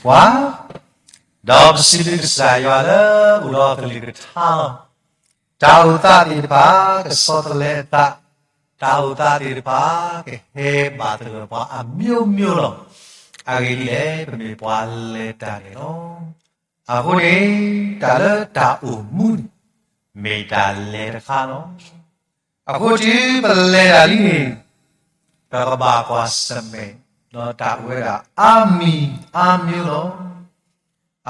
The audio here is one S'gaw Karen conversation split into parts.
ပှၤ, ဒီးပစံးဘျုးကစၢ်ယွၤလၢအိၣ်ဒီးအကလုၢ်ကထါလီၤ. တၢ်အိၣ်သးသ့ၣ်တဖၣ် ကဆီတလဲအသး, တၢ်အိၣ်သးသ့ၣ်တဖၣ် ကဟဲဘၣ်သဂၢၢ်ပှၤအမျိုးမျိုးလီၤ. အဂ့ၢ်ဒ်လဲၣ်, ပမ့ၢ်ပှၤလဲၤတၢ်န့ၣ်လီၤ. အဃိန့ၣ် တၢ်လၢတၢ်အိၣ်မူန့ၣ် မ့ၢ်တၢ်လဲၤတခါလီၤ. အဃိတုၤပလဲၤတၢ်လံန့ၣ် ပကဘၣ်ကွၢ်ဆၢၣ်မဲာ် ဒီးတၢ်အိၣ်ဝဲဒၣ်အါမံၤအါမျိုးလီၤ.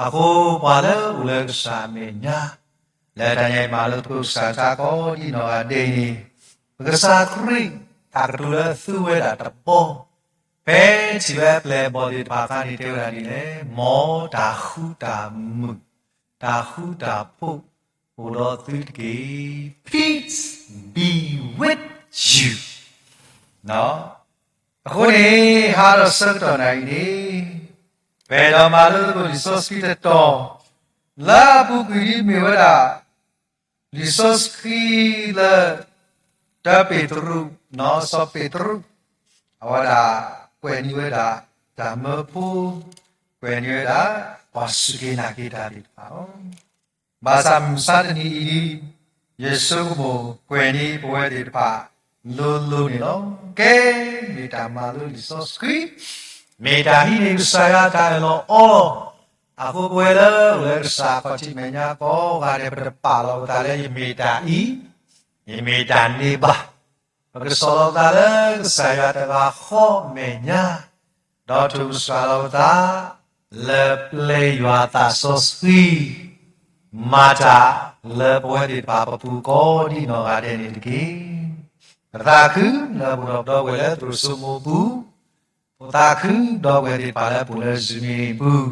အဃိပှၤလၢအိၣ်လၢကစၢ်အမဲာ်ညါ လၢတၢ်ညါအံၤမၤလိသကိးကစၢ်တၢ်ကိးဒံနီၢ်ဂၤဒဲးန့ၣ် ပကစၢ်ခရံာ် တၢ်ကတိၤလၢအသူဝဲဒၣ်တဘီ ဖဲထံၣ်ဝဲအပျဲၢ်အဘီၣ်သ့ၣ်တဖၣ်အခါန့ၣ် တဲဝဲဒၣ်ဒ်လဲၣ်, မ်တၢ်ဃူတၢ်မုာ် တၢ်ဃူတၢ်ဖိး အိၣ်ဒီးသုတက့ၢ်. Peace be with you. အဃိန့ၣ် ဟါဒီးဆၢကတီၢ်နၤအံၤန့ၣ် ပအဲၣ်ဒိးမၤလိသကိးလံာ်စီဆှံတတီၤ လၢအပူၤကွံာ်ဒ်မ့ၢ်ဝဲဒၣ် လံာ်စီဆှံလၢ တၢပ့းတရူး, စီၤပ့းတရူး အဝဲဒၣ်ကွဲးန့ၢ်ဝဲဒၣ် တၢ်မၢဖိ, ကွဲးန့ၢ်ဝဲဒၣ် ပှၤစူၢ်က့ၤနာ်က့ၤတၢ်သ့ၣ်တဖၣ်လီၤ. ဘၣ်ဆၣ်မုၢ်ဆါတနံၤအံၤ ယဆိကမိၣ်ကွဲးန့ၢ်ပဝဲသ့ၣ်တဖၣ်လိၤလိၤန့ၣ်လီၤ. ကဲ မ့ၢ်တၢ်မၤလိလံာ်စီဆှံ, မ့ၢ်တၢ်ဟံးန့ၢ်ကစၢ်ယွၤတၢ်အၢၣ်လီၤအီလီၤ. အဃိပဝဲလၢအိၣ်လၢကစၢ်ခီၣ်ထံးမဲာ်ညါကိးဂၤဒဲး ပတပာ်လီၤပသးလၢယမ့ၢ်တၢ်အံၤ, ယမ့ၢ်တၢ်န့ၢ်ဘၣ်. ပကစီၣ်လီၤပသးလၢကစၢ်ယွၤတဂၤဃီအမဲာ်ညါ, ဒီးထုးကဆှၣ်လီၤပသး လၢပျဲယွၤသးစီဆှံ မၤတၢ်လၢပဝဲသ့ၣ်တဖၣ်ပပူၤကိးဒံနီၢ်ဂၤဒဲးန့ၣ်တက့ၢ်. ပသးခုလၢပအိၣ်ဒီးပဒီပုၢ်ဝဲၢ်လၢသရိာ်စိမိၤပူၤ, ပသးခုဒီပုၢ်ဝဲၢ်သ့ၣ်တဖၣ်လၢပအိၣ်လၢ Zoom ပူၤ,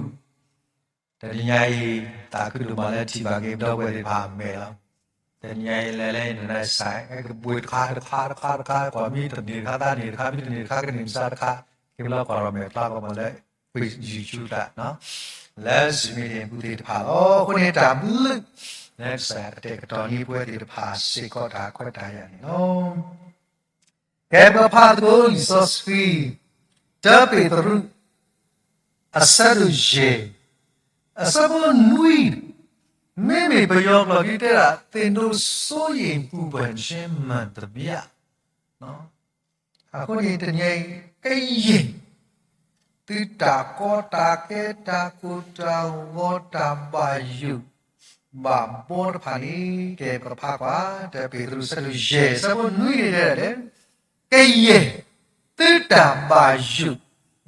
တနံၤညါအံၤ သးခုဒိၣ်မးလၢထံၣ်ဘၣ်က့ၤပဒီပုၢ်ဝဲၢ်သ့ၣ်တဖၣ်အမဲာ်လီၤ. တနံၤညါအံၤ လဲၤလၢ internet site ကဘှံးတခါတခါတခါတခါ ကွၢ်မ့ၢ်တန့ၢ်တခါသးန့ၢ်တခါ မ့ၢ်တန့ၢ်တခါကန့ၢ်မုၢ်ဆါတခါ က့ၤလၢကွၢ်လီၤမဲာ်ဖျါကီးမးလၢ YouTube တၢ် လၢ Zoom ပူၤသ့ၣ်တဖၣ်လီၤ. အဃိန့ၣ်တၢ်ဘျုး လၢကစၢ်ယွၤကတဲာ်ကတီၤန့ၢ်ပဝဲသ့ၣ်တဖၣ်စ့ၢ်ကီးတၢ်ခွဲးတၢ်ယာ်န့ၣ်လီၤ. ကဲပကဖးသကိးလံာ်စီဆှံ တၢပ့းတရူး အဆၢဒိၣ်ယဲၢ် အဆၢဖိနွံ, မ့မ့ၢ်ပယီၤကျိာ်ဒ်တဲဒၣ် သင့်တို့စိုးရိမ်ပူပန်ခြင်းမှန်သမျှ အဃိန့ၣ်တနံၤအံၤ ကယဲၢ် သုတၢ်ကီတၢ်ခဲ တၢ်ကိၢ်တၢ်ဂီၤ တၢ်ဘၣ်ယိၣ် ဘၣ်ဘီတဖၣ်န့ၣ် ကဲပကဖးကွၢ် တၢပ့းတရူး အဆၢဒိၣ်ယဲၢ် အဆၢဖိနွံန့ၣ်တဲဒၣ်လဲၣ်, ကယဲၢ် သုတၢ်ဘၣ်ယိၣ်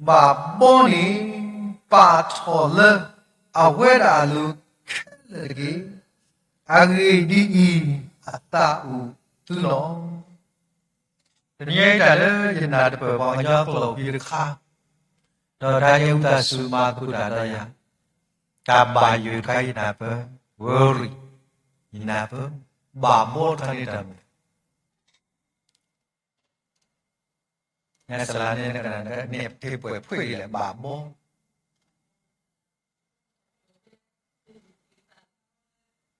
ဘၣ်ဘီန့ၣ် ပာ်ထီၣ်လၢ အဝဲဒၣ်အလိၤခဲလၢာ်တက့ၢ်. အဂ့ၢ်ဒ်အံၤ အသးအိၣ်သုလီၤ. တနံၤအံၤတၢ်လၢယနၢ်တပၢၢ်ပှၤကညီကျိာ်ဖဲတခါ, ဒီးတၢ်ယဲအူသးစူၤမၤသကိးတၢ်ဒီးယၤ, တၢ်ဘၣ်ယိၣ်တခါယနၢ်ပၢၢ်, worry ယနၢ်ပၢၢ်, ဘၣ်ဘီတခါန့ၣ်တၢ်မနုၤလဲၣ်. နစလါန့ၣ် နကနၣ်န့ၣ် ပက့ၤပှဲၤဖှ့ၣ်ဒ်လဲၣ် ဘၣ်ဘီ လီၤဘီ, အီ, ပမၤန့ၣ်အါထီၣ်, ပ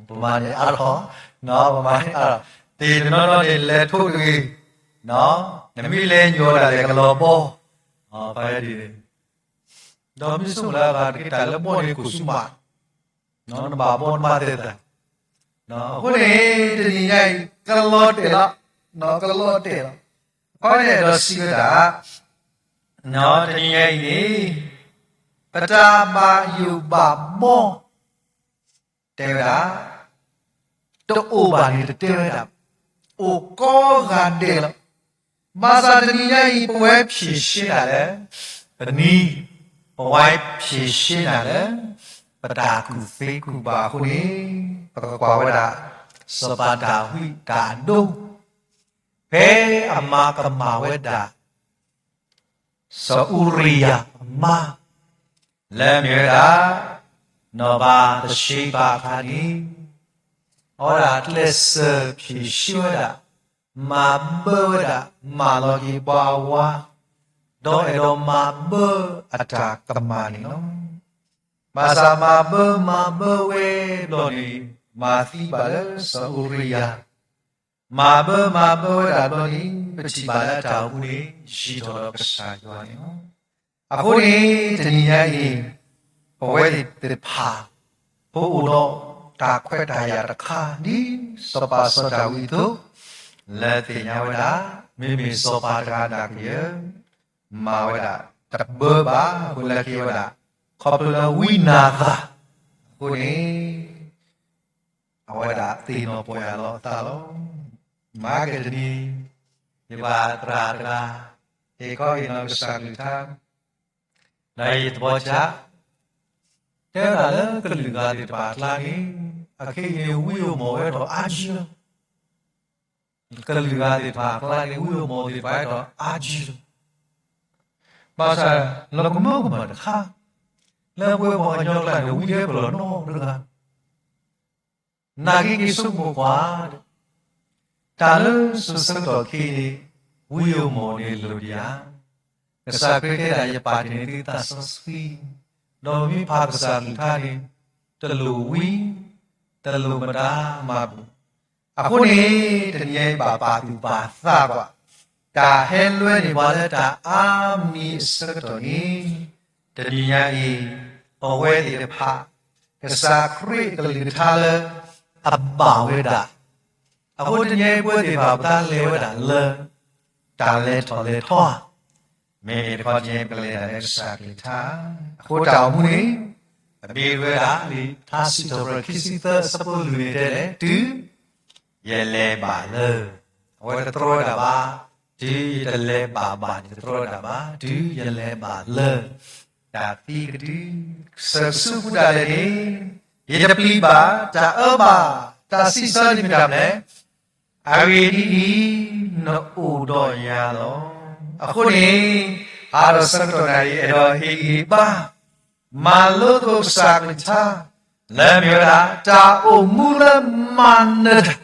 မၤန့ၣ်အါထီၣ်, သ့ၣ်တနီၤနီၤန့ၣ် လဲၤထိၣ်တဂ့ၤ, နမ့ၢ်လဲၤညိးဒၣ်လဲာ်ကလီၤဘီ, ဖဲဒ်န့ၣ် ဒီးမ့ၢ်ဆိကမိၣ်လၢအဂၤတက့ၢ် တၢ်လၢဘီန့ၣ်ကိၢ်ဆူၣ်မး, နဘၣ်ဘီနဘၣ်သဲသး, အဃိန့ၣ် တနံၤညါအံၤ ကလီၤတဲာ်လီၤ, ကလီၤတဲာ်လီၤ, အခီပညီန့ၣ်ဒီးစံးဝဲဒၣ်, တနံၤညါအံၤန့ၣ် ပတၢ်ဘၣ်ယိၣ်ဘၣ်ဘီ တဲဝဲဒၣ်, တအိၣ်ဘၣ်န့ၣ်တတဲဝဲဒၣ်, အိၣ်ကိးဂၤဒဲးလီၤ. ဘၣ်ဆၣ်တနံၤညါအံၤ ပဝဲဖြေရှင်းတၢ်လၢ ပနံၤ, ပဝဲဖြေရှင်းတၢ်လၢ ပတၢ်ကူၣ်သ့ကူၣ်ဘၣ်အဃိန့ၣ် ပကကွၢ်ဝဲဒၣ် စီၤပၤဒၤဝံးတၢ်အဒိ ဖဲအမၤကမၣ်ဝဲဒၣ် စီၤအူရံယၤအမါ လၢမ့ၢ်ဝဲဒၣ် နီၢ်ဘၤသရှ့ဘၤအခါန့ၣ် အဝဲဒၣ်ကျဲးစၢးဖြေရှင်းဝဲဒၣ်, မၤဘၢဝဲဒၣ်, မၢလီၤက့ၤပှၤအဝၤ, ဒီးအဲၣ်ဒိးမၤဘၢအတၢ်ကမၣ်န့ၣ်လီၤ. ဘၣ်ဆၣ်မၤဘၢမၤဘၢဝဲဘျီန့ၣ် မၤသံဘၣ်လၢစီၤအူရံယၤ မၤဘၢမၤဘၢဝဲဒၣ်တဘျီန့ၣ် ပထံၣ်ဘၣ်လၢတၢ်အိၣ်မူန့ၣ် ယံၤထီၣ်ဒီးကစၢ်ယွၤန့ၣ်လီၤ. အဃိန့ၣ် တနံၤညါအံၤန့ၣ် ပဝဲသ့ၣ်တဖၣ် ပအိၣ်ဒီးတၢ်ခွဲးတၢ်ယာ်တခါ ဒ်စီၤပၤစီၤဒၤဝံးအသိး လၢသ့ၣ်ညါဝဲဒၣ် မ့မ့ၢ်စီၤပၤတဂၤနာ်က့ၤ မၤဝဲဒၣ်တဘၢဘၣ် အဃိလၢခံဝဲဒၣ် ခီဖျိလၢဝံနၤသၣ်အဃိန့ၣ် အဝဲဒၣ်သ့ၣ်နီၣ်ပီၢ်ယၢ်လီၤအသးလီၤ. မၤက့ၤတနံၤ ယဘၣ်သရၣ်တဂၤ ဟ့ၣ်ခီဟ့ၣ်နီၤကစၢ်ကလုၢ်ကထါ ဒီးယသဘီကစၢ် တဲဝဲဒၣ်လၢကလုာ်ဂၤသ့ၣ်တဖၣ်အကျါန့ၣ် အခဲအံၤန့ၣ် ဝံဧိၤမီၣ်ဝဲဒီးအါကံလီၤ. ကလုာ်ဂၤသ့ၣ်တဖၣ်အကျါန့ၣ် ဝံဧိၤမီၣ်သ့ၣ်တဖၣ်အဲၣ်ဒိးအါကံလီၤ. ဘၣ်ဆၣ် လီၤကမၢကမၣ်တခါ လၢပဝဲပှၤကညီကျါန့ၣ် ဝံဟဲပလီၢ်နီတဂၤ နာ်က့က့ၤဆိကမိၣ်ကွၢ် တၢ်လၢစိၤဆၢကတီၢ်ခဲအံၤန့ၣ် ဝံဧိၤမီၣ်န့ၣ်လိၣ်ဒံးဧါ. ကစၢ်ခရံာ်တဲဒၣ် ယပာ်တ့ၢ်န့ၢ်သုသးစီဆှံ, ဒီးမ့ၢ်ဖးကစၢ်ကလုၢ်ကထါန့ၣ် တလိၣ်ဝံ, တလိၣ်မတၤမၤပူၤ. အဃိန့ၣ် တနံၤအံၤဘၣ်ပာ်သူၣ်ပာ်သးကွၢ် တၢ်ဟဲလွဲန့ၢ်ပှၤလၢတၢ်အါမံၤအဆၢကတီၢ်န့ၣ် တနံၤညါအံၤ ပဝဲသ့ၣ်တဖၣ် ကစၢ်ခရံာ်ကလုၢ်ကထါလၢအဘၣ်ဝဲဒၣ် အဃိတနံၤအံၤပဝဲသ့ၣ်တဖၣ် ပတၢ်လဲၤဝဲဒၣ်လၢ တၢ်လဲၤထီၣ်လဲၤထီဧါ. မ့မ့ၢ်တခီတနံၤအံၤ ပကလဲၤဒၣ်လၢကစၢ်ကလုၢ်ကထါ အဃိတၢ်အိၣ်မူန့ၣ် ပမ့ၢ်ဝဲဒၣ်လံာ်ထါစံးထီၣ်ပတြၢၤခံဆံသၢအဆၢဖိလွံၢ်န့ၣ်တဲလဲၣ် တုၤ ယလဲၤဘၣ်လၢ အဝဲတတြီဝဲဒၣ်ဘၣ်, တုၤယတလဲၤဘၣ်ဘၣ်န့ၣ် တတြီဝဲဒၣ်ဘၣ်, တုၤယလဲၤဘၣ်လၢ တၢ်သံကတုၤ စၢးကဆူပူၤဒၣ်လဲာ်န့ၣ် ယတပျံၤဘၣ်, တၢ်အၢဘၣ်, တၢ်စံးဆၢန့ၣ်မ့ၢ်တၢ်မနုၤလဲၣ်. အဂ့ၢ်ဒ်အံၤ, နအိၣ်ဒီးယၤလီၤ. အဃိန့ၣ် အါဒီးဆၢကတီၢ်နၤအံၤ အဲၣ်ဒိးဟ့ၣ်ဂံၢ်ဟ့ၣ်ဘါ မၤလိသကိးကစၢ်ကလုၢ်ကထါ လၢမ့ၢ်ဝဲဒၣ် တၢ်အိၣ်မူလၢမၤနၢၤတၢ်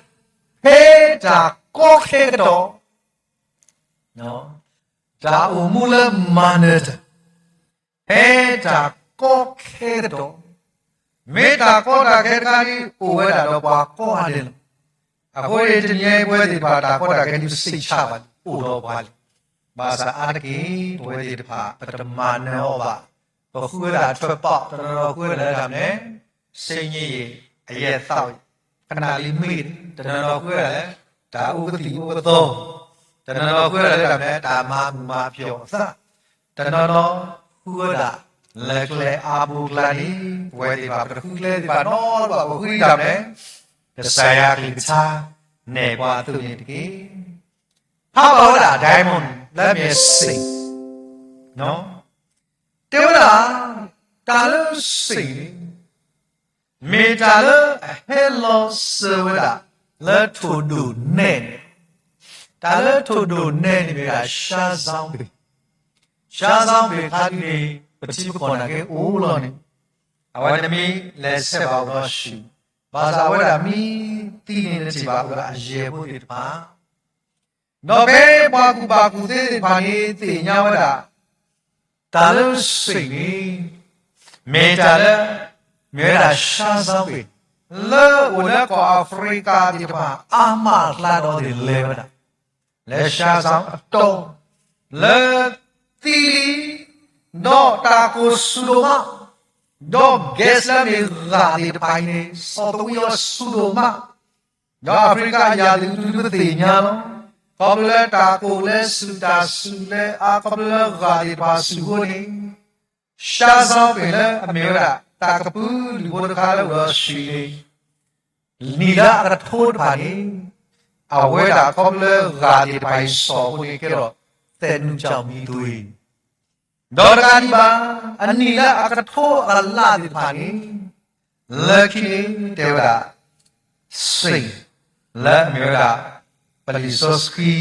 ဖဲတၢ်ကီခဲကတီၢ် တၢ်အိၣ်မူလၢမၤနၢၤတၢ် ဖဲတၢ်ကီခဲကတီၢ်, မ့ၢ်တၢ်ကီတၢ်ခဲတခါန့ၣ် အိၣ်ဝဲဒၣ်ဒီးပှၤကိးဂၤဒဲးလီၤ. အဃိန့ၣ် တနံၤအံၤပဝဲသ့ၣ်တဖၣ် တၢ်ကီတၢ်ခဲဒုးစံးဆၣ်ဘၣ်လံ အိၣ်ဒီးပှၤလံ. ဘၣ်ဆၣ်အါတက့ၢ် ပဝဲသ့ၣ်တဖၣ် ပတမၤနၢၤအီၤဘၣ်. ပဃုဝဲဒၣ်ထွဲပာ် တနီၤနီၤဃုဝဲဒၣ်လၢတၢ်မနုၤလဲၣ် စ့ညံယ့ၣ် အယဲၢ်သးအံၤ ကနၣ်လံမ့ၢ် တနီၤနီၤဃုဝဲဒၣ်လၢ တၢ်အိၣ်ကသံၣ်အိၣ်ကသီ တနီၤနီၤဃုဝဲဒၣ်လၢတၢ်မနုၤလဲၣ် တၢ်မၤမုာ်မၤပျီၣ်အသး တနီၤနီၤဃုဝဲဒၣ်လၢကျဲအါဘိအကျါန့ၣ် ပဝဲသ့ၣ်တဖၣ် ပတဃုကျဲသ့ၣ်တဖၣ်နီတဘျီ ပဃုဒ်တၢ်မနုၤလဲၣ် ကစၢ်ယွၤကလုၢ်ကထါ နဲၣ်ပှၤအသိးန့ၣ်တက့ၢ်. ဖးဘၣ်ဝဲဒၣ် diamond လၢမ့ၢ်စ့ၣ် တဲဝဲဒၣ် တၢ်လၢစ့ၣ်န့ၣ် မ့ၢ်တၢ်လၢအဟဲလီၤစၢၤဝဲဒၣ် လၢထိၣ်ဒိၣ်နဲန့ၣ်, တၢ်လၢထိၣ်ဒိၣ်နဲန့ၣ်မ့ၢ်ဝဲဒၣ် ရှါဇီဘ့ၣ်, ရှါဇီဘ့ၣ်ခါဒုန့ၣ် ပထံပကီၢ်နာ်က့အိၣ်လီၤန့ၣ်, အဝဲန့ၣ်မ့ၢ်လဲၤဆဲးဘၣ်အိၣ်ဒီးၡူၣ်, ဘၣ်ဆၣ်အဝဲဒၣ်မ့ၢ်သံန့ၣ် နထံၣ်ဘၣ်အိၣ်ဒီးအယဲၢ်ဖိသ့ၣ်တဖၣ် ဒီးဖဲပှၤကူၣ်ဘၣ်ကူၣ်သ့သ့ၣ်တဖၣ်န့ၣ် သ့ၣ်ညါဝဲဒၣ် တၢ်လၢစ့ၣ်န့ၣ် မ့ၢ်တၢ်လၢ မ့ၢ်ဝဲဒၣ် ရှါဇီဘ့ၣ် လၢအိၣ်လၢကီၢ်အၤဖရံကၤသ့ၣ်တဖၣ် အါမးအကျါဒီးသ့ၣ်လဲၤဝဲဒၣ် လၢရှါဇီအတီ လၢသံလံ ဒီးတၢ်ကိၢ်ဆူၣ်ဒိၣ်မး ဒီး gas လၢမ့ၢ်ဂာ်သ့ၣ်တဖၣ်အံၤန့ၣ် ဆီၣ်သဝံအီၤဆူၣ်ဒိၣ်မး ဒီးအၤဖရံကၤအယၢၢ်သ့ၣ်ဒုးသ့ၣ်ညါလီၤ. ခီဖျိလၢတၢ်ကိၢ်လၢဆူၣ်တၢ်ဆူၣ်လၢအါ ခီဖျိလၢဂာ်သ့ၣ်တဖၣ်ဆူၣ်အဃိန့ၣ် ရှါဇီဘ့ၣ်လၢအမ့ၢ်ဝဲဒၣ် တၢ်ကပုာ်လုၢ်ဖိတခါလၢအိၣ်ဒီးစံးန့ၣ် နံၣ်လၢအကထိတဖၣ်န့ၣ် အဝဲဒၣ်ခီဖျိလၢဂာ်သ့ၣ်တဖၣ်အံၤဆီၣ်အဃိန့ၣ် ကဲထီၣ် သဲးနူၣ်ကၠီၣ်မံၤသွံၣ် ဒီးတကးဒံးဘၣ် အနံၣ်လၢအကထိအကလးသ့ၣ်တဖၣ်န့ၣ် လၢခံန့ၣ်တဲဝဲဒၣ် စ့ၣ် လၢအမ့ၢ်ဝဲဒၣ် ပလံာ်စီဆှံ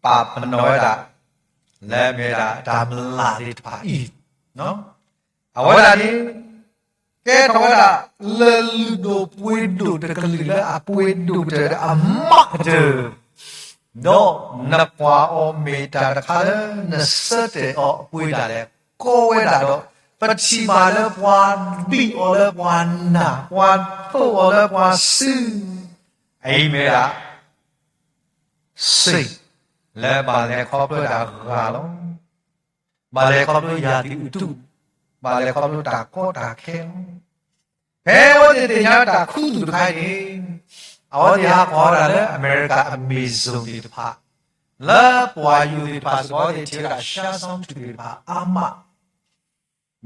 ပာ်ပနီၣ်ဝဲဒၣ် လၢအမ့ၢ်ဝဲဒၣ်တၢ်မုၢ်လၢ်သ့ၣ်တဖၣ်အံၤ အဝဲဒၣ်န့ၣ် ကဲထီၣ်ဝဲဒၣ် လၢလုၢ်ဒိၣ်ပှ့ၤဒိၣ်တကလုာ်လၢအပှ့ၤဒိၣ်ကတၢၢ်ဒီးအမးကတၢၢ် ဒီးနကွၢ်အီၤမ့ၢ်တၢ်တခါလၢနဆၢတဲာ်အီၤအပှ့ၤဒၣ်လဲာ် ကီဝဲဒၣ်ဒီး ပထံၣ်ဘၣ်လၢပှၤဘံၣ်အီၤလၢပှၤနၢ် ပှၤသိၣ်အီၤလၢပှၤစု အအံၤမ့ၢ်ဝဲဒၣ် စ့ၣ်လၢဘၣ်လဲၤခီဖျိဝဲဒၣ်ဂၤလီၤ. ဘၣ်လဲၤခီဖျိယၤသံးအုးတူၢ်, ဘၣ်လဲၤခီဖျိတၢ်ကီတၢ်ခဲလီၤ. ဖဲအဝဲသ့ၣ်သ့ၣ်ညါတၢ်ခူသူၣ်တခါအံၤန့ၣ်, အဝဲသ့ၣ်ဟးခီဝဲဒၣ်လၢအမဲရကၤအမ့ၣ်စိၣ်သ့ၣ်တဖၣ်, လၢပှၢ်ယိာ်သ့ၣ်တဖၣ်စ့ၢ်ကီး အဝဲသ့ၣ်ထံၣ်ဝဲဒၣ်ရှါစီထူၣ်သ့ၣ်တဖၣ်အါမး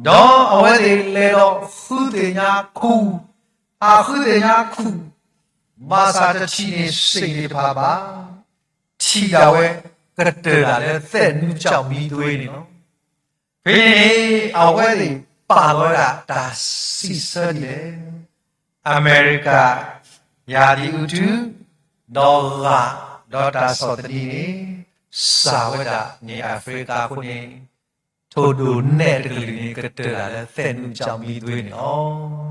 ဒီးအဝဲသ့ၣ်လဲၤဒီးဃုသ့ၣ်ညါခူ, ဟးဃုသ့ၣ်ညါခူ, ဘၣ်ဆၣ်တထံၣ်န့ၢ်စ့ၣ်သ့ၣ်တဖၣ်ဘၣ်, ထံၣ်ဒၣ်ဝဲကတၢၢ်ဒၣ်လၢသဲးနူကၠီမံသွ့န့ၣ်လီၤ. ဖဲန့ၣ် အဝဲသ့ၣ်ပာ်လီၤဝဲဒၣ်တၢ်စံးဆၢဒ်လဲၣ်, အမဲရကၤ ယၤသံးအုးတူၢ်, ဒီးဂၤ, ဒီးတၢ်ဆီၣ်သနံးန့ၣ် စၢ်ဝဲဒၣ်န့ၣ် Africa အဃိန့ၣ် ထိၣ်ဒိၣ်နဲၣ်တကလုာ်န့ၣ် ကတၢၢ်ဒၣ်လၢသဲးနူကၠီမံသွ့န့ၣ်လီၤ.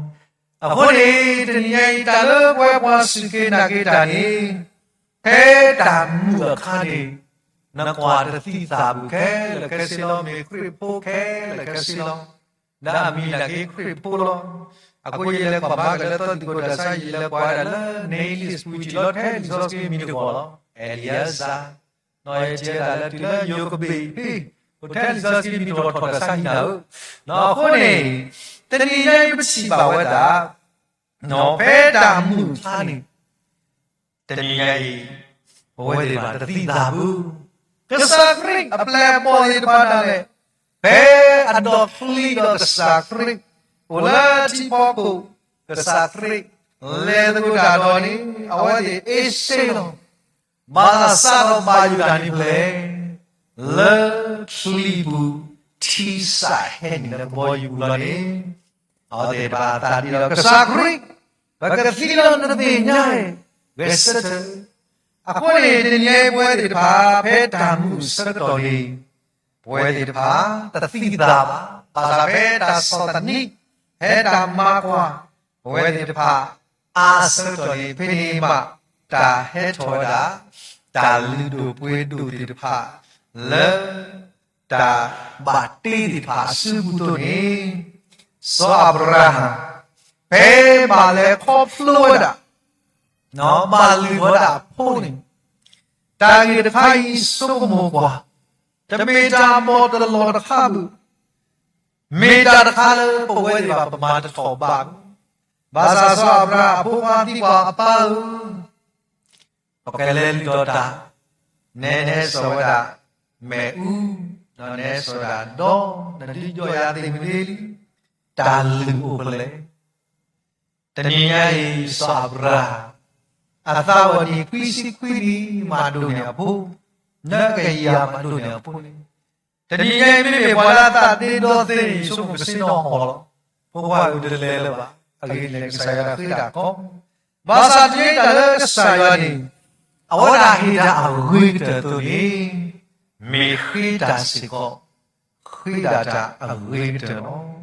အဃိန့ၣ် တနံၤညါအံၤ တၢ်လၢပဝဲပှၤစူၢ်က့ၤနာ်က့ၤတၢ်န့ၣ်, ဖဲတၢ်မုာ်အခါန့ၣ် နကွၢ်တသံသးဘၣ်ခဲလၢာ်ခဲဆ့လီၤ, မ့ၢ်ခရံာ်ဖိခဲလၢာ်ခဲဆ့လီၤ, ဒီးအမံၤနာ်က့ခရံာ်ဖိလီၤ. အဃိယလဲၤကွၢ်ဘၣ်က့ၤလၢသီသံၣ်ကိၣ်တၢ်ဆါ ယလဲၤကွၢ်ဝဲဒၣ်လၢ name list ပူၤ ယထံၣ်လီၤထဲလံာ်စီဆှံမံၤတဂီၢ်လီၤ, အ့လံယၤစၤ နီၢ်ယဲတဲဒၣ်လၢတုၤလၢယိၤကဘ့ၣ်ဟ့ၣ်, အိၣ်ထဲလံာ်စီဆှံမံၤတဂီၢ်ထီၣ်တၢ်ဆါဟံၣ်နၤဧၢ. အဃိန့ၣ် တနံၤညါအံၤပထံၣ်ဘၣ်ဝဲဒၣ် ဖဲတၢ်မုာ်အခါန့ၣ် တနံၤညါအံၤ ပဝဲသ့ၣ်တဖၣ်တသံသးဘၣ်. ကစၢ်ခရံာ်အပျဲၢ်အဘီၣ်သ့ၣ်တဖၣ်ဒၣ်လဲာ် ဖဲအဒီးချံဒီးကစၢ်ခရံာ် အိၣ်လၢထံဖီခိၣ် ကစၢ်ခရံာ် လဲၤသကိးတၢ်ဒီးန့ၣ် အဝဲသ့ၣ်အ့စ့လီၤ. ဘၣ်ဆၣ်စးထီၣ်ဘၣ်ယိၣ်တၢ်န့ၣ်ဖျဲၣ် လၢချံပူၤ ထံစးဟဲနုာ်လၢကဘီယူၤပူၤလီၤန့ၣ် အဝဲသ့ၣ်တဖၣ်အသးဒ်ဒီး ကစၢ်ခရံာ် ပကသံလီၤနသ့ၣ်ညါ ဂဲၤဆၢထၢၣ်. အဃိန့ၣ် တနံၤညါအံၤပဝဲသ့ၣ်တဖၣ် ဖဲတၢ်မုာ်အဆၢကတီၢ်န့ၣ် ပဝဲသ့ၣ်တဖၣ် တသံသးဘၣ်. ဘၣ်ဆၣ်ဖဲတၢ်ဆီၣ်သနံး ဖဲတၢ်မၤကွၢ် ပဝဲသ့ၣ်တဖၣ် အါအဆၢကတီၢ်န့ၣ် ဖဲန့ၣ်မး တၢ်ဟဲထီၣ်ဝဲဒၣ် တၢ်လုၢ်ဒိၣ်ပှ့ၤဒိၣ်သ့ၣ်တဖၣ် လၢ တၢ်ဘၣ်တ့သ့ၣ်တဖၣ်အစုပူၤအသိးန့ၣ် စီၤအၤဘြၤဟၣ် ဖဲဘၣ်လဲၤခီဖျိဝဲဒၣ် ဘၣ်လုၢ်ထီၣ်ဝဲဒၣ်အဖိန့ၣ် တၢ်ဂ့ၢ်တခါအံၤဆိကမိၣ်ကွၢ်, တမ့ၢ်တၢ်ဘီၣ်တလီၤတခါဘၣ်, မ့ၢ်တၢ်တခါလၢပဝဲသ့ၣ်တဖၣ်ပမၤတထီၣ်ဘၣ်ဘၣ်. ဘၣ်ဆၣ်စီၤအၤဘြၤဟၣ်အဖိခွါသံကွၢ်အပၢ်ဧၢ, ပကလဲၤလုၢ်ထီၣ်တၢ်, နဲနဟဲစိာ်ဝဲဒၣ် မ့ၣ်အူ, ဒီးနဟဲစိာ်ဝဲဒၣ်ဒီး နဒုးယီၢ်ယၤသ့ၣ်မနုၤလံ, တၢ်လုၢ်အိၣ်ဖဲလဲၣ်. တနံၤညါအံၤ စီၤအၤဘြၤဟၣ် အသးအိၣ်နံၣ်ခွံဆံခွံနံၣ် မၤဒိၣ်န့ၢ်အဖိ, နကယၤမၤဒိၣ်န့ၢ်အဖိန့ၣ်, တနံၤညါအံၤမ့မ့ၢ်ပှၤလၢအသးဒ့ဒီသ့န့ၣ် ဆိကမိၣ်ကစ့နီၢ်ဟီၣ်လီၤ. ဖိခွါအုးတလဲၤလၢၤဘၣ်. အဂ့ၢ်ဒ်လဲၣ်ကစၢ်ယွၤဃ့တၢ်ကီ, ဘၣ်ဆၣ်တမ့ၢ်တၢ်လၢကစၢ်ယွၤန့ၣ် အဝဲဒၣ်ဟ့ၣ်တၢ်အဂ့ၤကတၢၢ်အသိးန့ၣ် မ့ၢ်ဃ့တၢ်စ့ၢ်ကီး ဃ့ဒၣ်တၢ်အဂ့ၤကတၢၢ်လီၤ.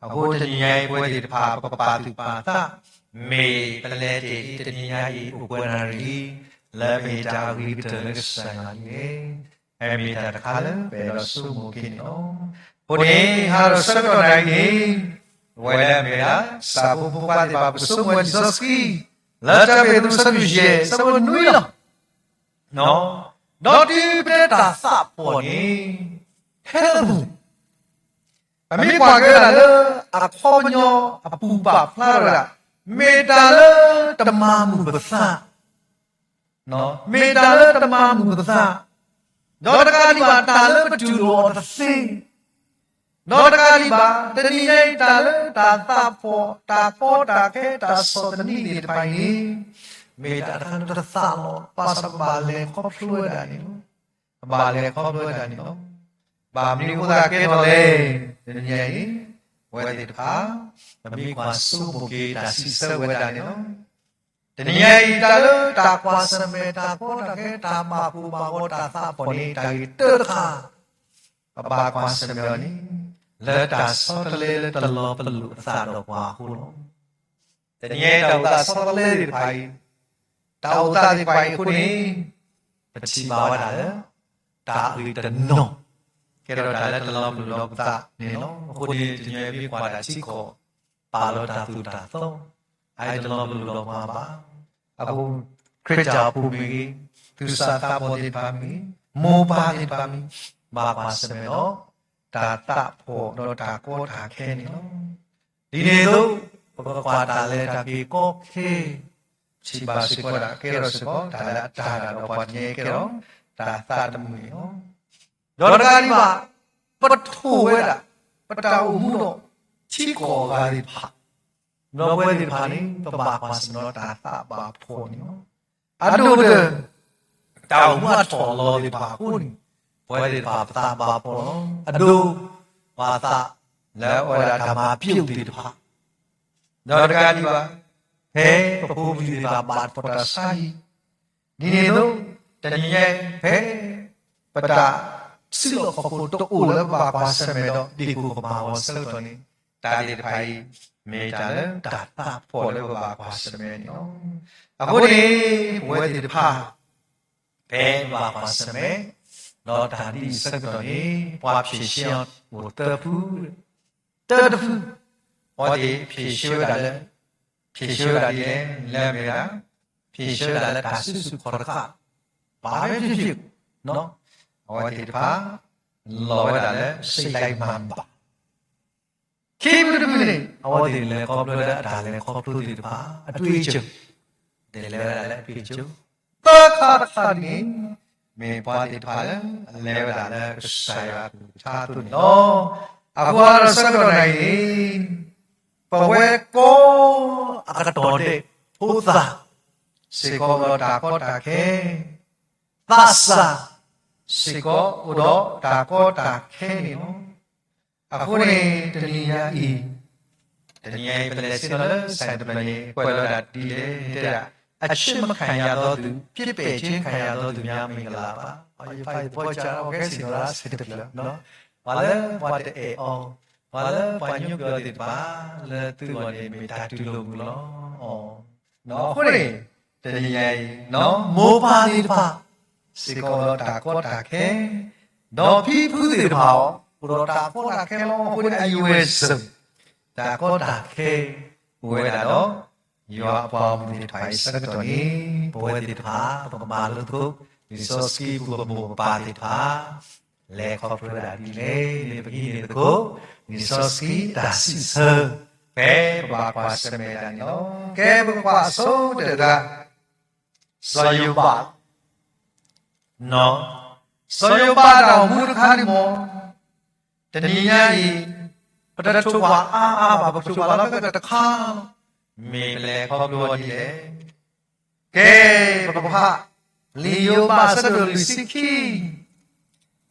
အဃိတနံၤညါအံၤပဝဲသ့ၣ်တဖၣ် ပကပာ်သူၣ်ပာ်သး, မ့ၢ်ပလဲၤတ့ၢ်ဒ်တနံၤညါအံၤ အိၣ်ပှဲၤနၣ်ရံၣ်လံ, လၢမ့ၢ်တၢ်အဂ့ၤကတၢၢ်လၢကစၢ်ယွၤလံလဲၣ်. အမ့ၢ်တၢ်တခါလၢပအဲၣ်ဒိးဆိကမိၣ်က့ၤန့ၣ်လီၤ. အဃိန့ၣ် ဟးဒီးဆၢကတီၢ်နၤအံၤန့ၣ် ပဝဲလၢအမ့ၢ်ဒၣ် စၢဖိဖိခွါသ့ၣ်တဖၣ် ပကဆိကမိၣ်ဝဲလံာ်စီဆှံ လၢတၢ်ပ့းတရူးဆၢဒိၣ်ယဲၢ် ဆၢဖိနွံလီၤ. ဒီးတုၤပတဲတၢ်သးပှၢ်န့ၣ် ထဲလၢပူၤ ပမ့ၢ်ကွၢ်က့ၤဝဲဒၣ်လၢ အခီပညီအပူၤပာ်ဖျါဝဲဒၣ် မ့ၢ်တၢ်လၢတမၤမုာ်ပသး, မ့ၢ်တၢ်လၢတမၤမုာ်ပသး, ဒီးတကးဒံးဘၣ်တၢ်လၢပတူၢ်လိာ်အီၤတသ့, ဒီးတကးဒံးဘၣ် တနံၤညါအံၤတၢ်လၢတၢ်သးပှၢ် တၢ်ကီတၢ်ခဲ တၢ်ဆီၣ်သနံးသ့ၣ်တဖၣ်အံၤန့ၣ် မ့ၢ်တၢ်တခါလၢတသးလီၤ. ဘၣ်ဆၣ်ပဘၣ်လဲၤခီဖျိဝဲဒၣ်န့ၣ်လီၤ. ပဘၣ်လဲၤခီဖျိဝဲဒၣ်န့ၣ်လီၤ. ဘၣ်မနုၤအဃိသတးကဲထီၣ်လဲၣ်. တနံၤညါအံၤ ပဝဲသ့ၣ်တဖၣ် ပမ့ၢ်ကွၢ်ဆိကမိၣ်က့ၤတၢ်စံးဆၢဝဲဒၣ်န့ၣ်လီၤ. တနံၤညါအံၤ တၢ်လၢတၢ်ကွၢ်ဆၢၣ်မဲာ် တၢ်ကီတၢ်ခဲ တၢ်ဘၣ်ကိၢ်ဘၣ်ဂီၤ တၢ်သးပှၢ်န့ၣ် တၢ်ဂ့ၢ်တၢတခါ ပဘၣ်ကွၢ်ဆၢၣ်မဲာ်အီၤန့ၣ် လၢတၢ်ဆီတလဲလၢတလီၤပလိာ်အသးဒီးပှၤအဃိလီၤ. တနံၤညါအံၤ တၢ်အိၣ်သးဆီတလဲသ့ၣ်တဖၣ်အံၤ, တၢ်အိၣ်သးသ့ၣ်တဖၣ်အံၤအဃိန့ၣ် ပထံၣ်ဘၣ်ဝဲဒၣ်လၢ တၢ်အဂ့ၤတနီၤ ကဲထီၣ်တၢ်လၢတလီၤပလိာ်ဒီးပသးန့ၣ်လီၤ. အဃိန့ၣ် တနံၤညါအံၤမ့ၢ်ကွၢ်တၢ်ထံကီၢ် ပာ်လီၤတၢ်သိၣ်တၢ်သီ အအံၤတလီၤပလိာ်ဒီးပှၤဘၣ်. အဃိ ခရံာ်ဖိမ့ၢ်ဂ့ၤ, သူၣ်စၢ်သးဘီၣ်သ့ၣ်တဖၣ်မ့ၢ်ဂ့ၤ, မိၢ်ပၢ်သ့ၣ်တဖၣ်မ့ၢ်ဂ့ၤ, ဘၣ်ကွၢ်ဆၢၣ်မဲာ်ဒီး တၢ်သးဖှီၣ်ဒီးတၢ်ကီတၢ်ခဲန့ၣ်လီၤ. ဒ်န့ၣ်အသိး ပကကွၢ်တၢ်လဲၤတၢ်က့ၤကီခဲ ထံၣ်ဘၣ်စ့ၢ်ကီးဒၣ်ကဲထီၣ်စ့ၢ်ကီး တၢ်လၢအတၢ်ဒၣ်ဒီးပှၤတနံၤကဲထီၣ် တၢ်သးတမုာ်န့ၣ်လီၤ. ဒီးတကးဒံးဘၣ် ပထိၣ်ဝဲဒၣ် ပတၢ်အိၣ်မူဒီး ထံကီၢ်အဂၤသ့ၣ်တဖၣ် ဒီးပဝဲသ့ၣ်တဖၣ်န့ၣ် ပဘၣ်ကွၢ်ဆၢၣ်မဲာ်ဒီးတၢ်သးဘၣ်ဖှီၣ်န့ၣ်လီၤ. အဒိၣ်ဒီး တၢ်အိၣ်မူအထီၣ်အလီၤသ့ၣ်တဖၣ်အဃိန့ၣ် ပဝဲသ့ၣ်တဖၣ်ပသးဘၣ်ဖှီၣ်လီၤ. အဒိၣ် ပှၤသးလၢအအိၣ်ဝဲဒၣ်တၢ်မၤပျိာ်သ့ၣ်တဖၣ် ဒီးတကးဒံးဘၣ် ဖဲပဖိပလံၤသ့ၣ်တဖၣ်ဘၣ်တၢ်ဖှီၣ်တၢ်ဆါဟံၣ် ဒ်န့ၣ်အသိး တနံၤညါအံၤ ဖဲ ပတၢ်စုလီၢ်ခီၣ်ခိၣ်တအိၣ်လၢပဘၣ်ကွၢ်ဆၢၣ်မဲာ်ဒီး ဒ့ၣ်ကိၢ်ကမၤဝဲအဆၢကတီၢ်န့ၣ် တၢ်သ့ၣ်တဖၣ်အံၤ မ့ၢ်တၢ်လၢတၢ်သးဖှီၣ်လၢပဘၣ်ကွၢ်ဆၢၣ်မဲာ်န့ၣ်လီၤ. အဃိန့ၣ် ပဝဲသ့ၣ်တဖၣ် ဖဲပဘၣ်ကွၢ်ဆၢၣ်မဲာ် ဒီးတၢ်ဒ်အံၤအဆၢကတီၢ်န့ၣ် ပှၤဖြေရှင်းအီၤအိၣ်သၢဖု တၢတဖု အဝဲသ့ၣ် ဖြေရှင်းဝဲဒၣ်လၢ ဖြေရှင်းဝဲဒၣ်ဒ်လဲၣ် လၢအမ့ၢ်ဝဲဒၣ် ဖြေရှင်းဝဲဒၣ်လၢတၢ်စုဆူၣ်ခီၣ်တဃာ် ဘၣ်မ့ၢ်ဖျိဖျိ အဝဲသ့ၣ်တဖၣ် လီၤဝဲဒၣ်လၢ စိတ်တိုင်းမန်ပါ ခံဖုတဖုန့ၣ် အဝဲသ့ၣ်လဲၤခီဖျိလၢအတၢ်လဲၤခီဖျိသ့ၣ်တဖၣ် အတွေ့အကြုံ သ့ၣ်လဲၤဝဲဒၣ်လၢအတွေ့အကြုံ သၢခါတခါန့ၣ် မ့ၢ်ပှၤသ့ၣ်တဖၣ်လၢအလဲၤဝဲဒၣ်လၢကစၢ်ယွၤအကလုၢ်ကထါအသိးန့ၣ်လီၤ. အဃိဒီးဆၢကတီၢ်နၤအံၤန့ၣ် ပဝဲကိးအကတီၢ်ဒဲး ဖိသၣ် စ့ၢ်ကီးအိၣ်ဒီးတၢ်ကီတၢ်ခဲ သးစၢ် စ့ၢ်ကီးအိၣ်ဒီးတၢ်ကီတၢ်ခဲန့ၣ်လီၤ. အဃိန့ၣ် တနံၤညါအံၤ တနံၤညါအံၤ ပလဲၤဆ့ၣ်နီၤလၢ ဆိုင်တဖျၢၣ်န့ၣ် ကွဲးလီၤဝဲဒၣ်ဒ်လဲၣ် တဲဒၣ် အချစ်မခံရသောသူ ပစ်ပယ်ခြင်းခံရသောသူများ မင်္ဂလာပါ အဖးသပီၢ်ကၢ် အခဲဆ့ၣ်နီၤလၢ ဆိုင်တဖျၢၣ် ပှၤလၢပှၤတအဲၣ်အီၤ ပှၤလၢပှၤညိကွံာ်အီၤသ့ၣ်တဖၣ် လၢသုဂီၢ်န့ၣ် မ့ၢ်တၢ်တူၢ်လိာ်မုာ်လီၤ. အဃိန့ၣ် တနံၤညါအံၤ မိၢ်ပၢ်သ့ၣ်တဖၣ် စ့ၢ်ကီးဒီးတၢ်ကီတၢ်ခဲ ဒီးဖံဖုသ့ၣ်တဖၣ်အီၤ အိၣ်ဒီးတၢ်ကီတၢ်ခဲလီၤ. အဃိန့ၣ် အယွဲၢ်စၢၤ တၢ်ကီတၢ်ခဲ အိၣ်ဝဲဒၣ်ဒီး ယွၤအပှၤဂီၢ်မုၢ်သ့ၣ်တဖၣ်အံၤဆၢကတီၢ်န့ၣ် ပဝဲသ့ၣ်တဖၣ် ပကမၤလိသကိး လံာ်စီဆှံပူၤပမိၢ်ပပၢ်သ့ၣ်တဖၣ် လဲၤခီဖျိဝဲဒၣ်ဒ်လဲၣ်န့ၣ် ပကဟံးန့ၢ်သကိး လံာ်စီဆှံတၢ်စံးဆၢ ဖဲပဘၣ်ကွၢ်ဆၢၣ်မဲာ်ဒၣ်န့ၣ်လီၤ. ကဲ ပကကွၢ်အဆိကတၢၢ်တဂၤ စီၤယိၤဘး စီၤယိၤဘးတၢ်အိၣ်မူတခါန့ၣ်မ့ၢ် တနံၤညါအံၤ ပတထိၣ်ကွၢ်အါအါဘၣ် ပထိၣ်ကွၢ်လီၤဖဲကတခါလီၤ. မ့ၢ်ပလဲၤခီဖျိအီၤဒ်လဲၣ်. ကဲ ပကဖး လံာ်ယိၤဘးအဆၢဒိၣ်လွံၢ်ဆံခံ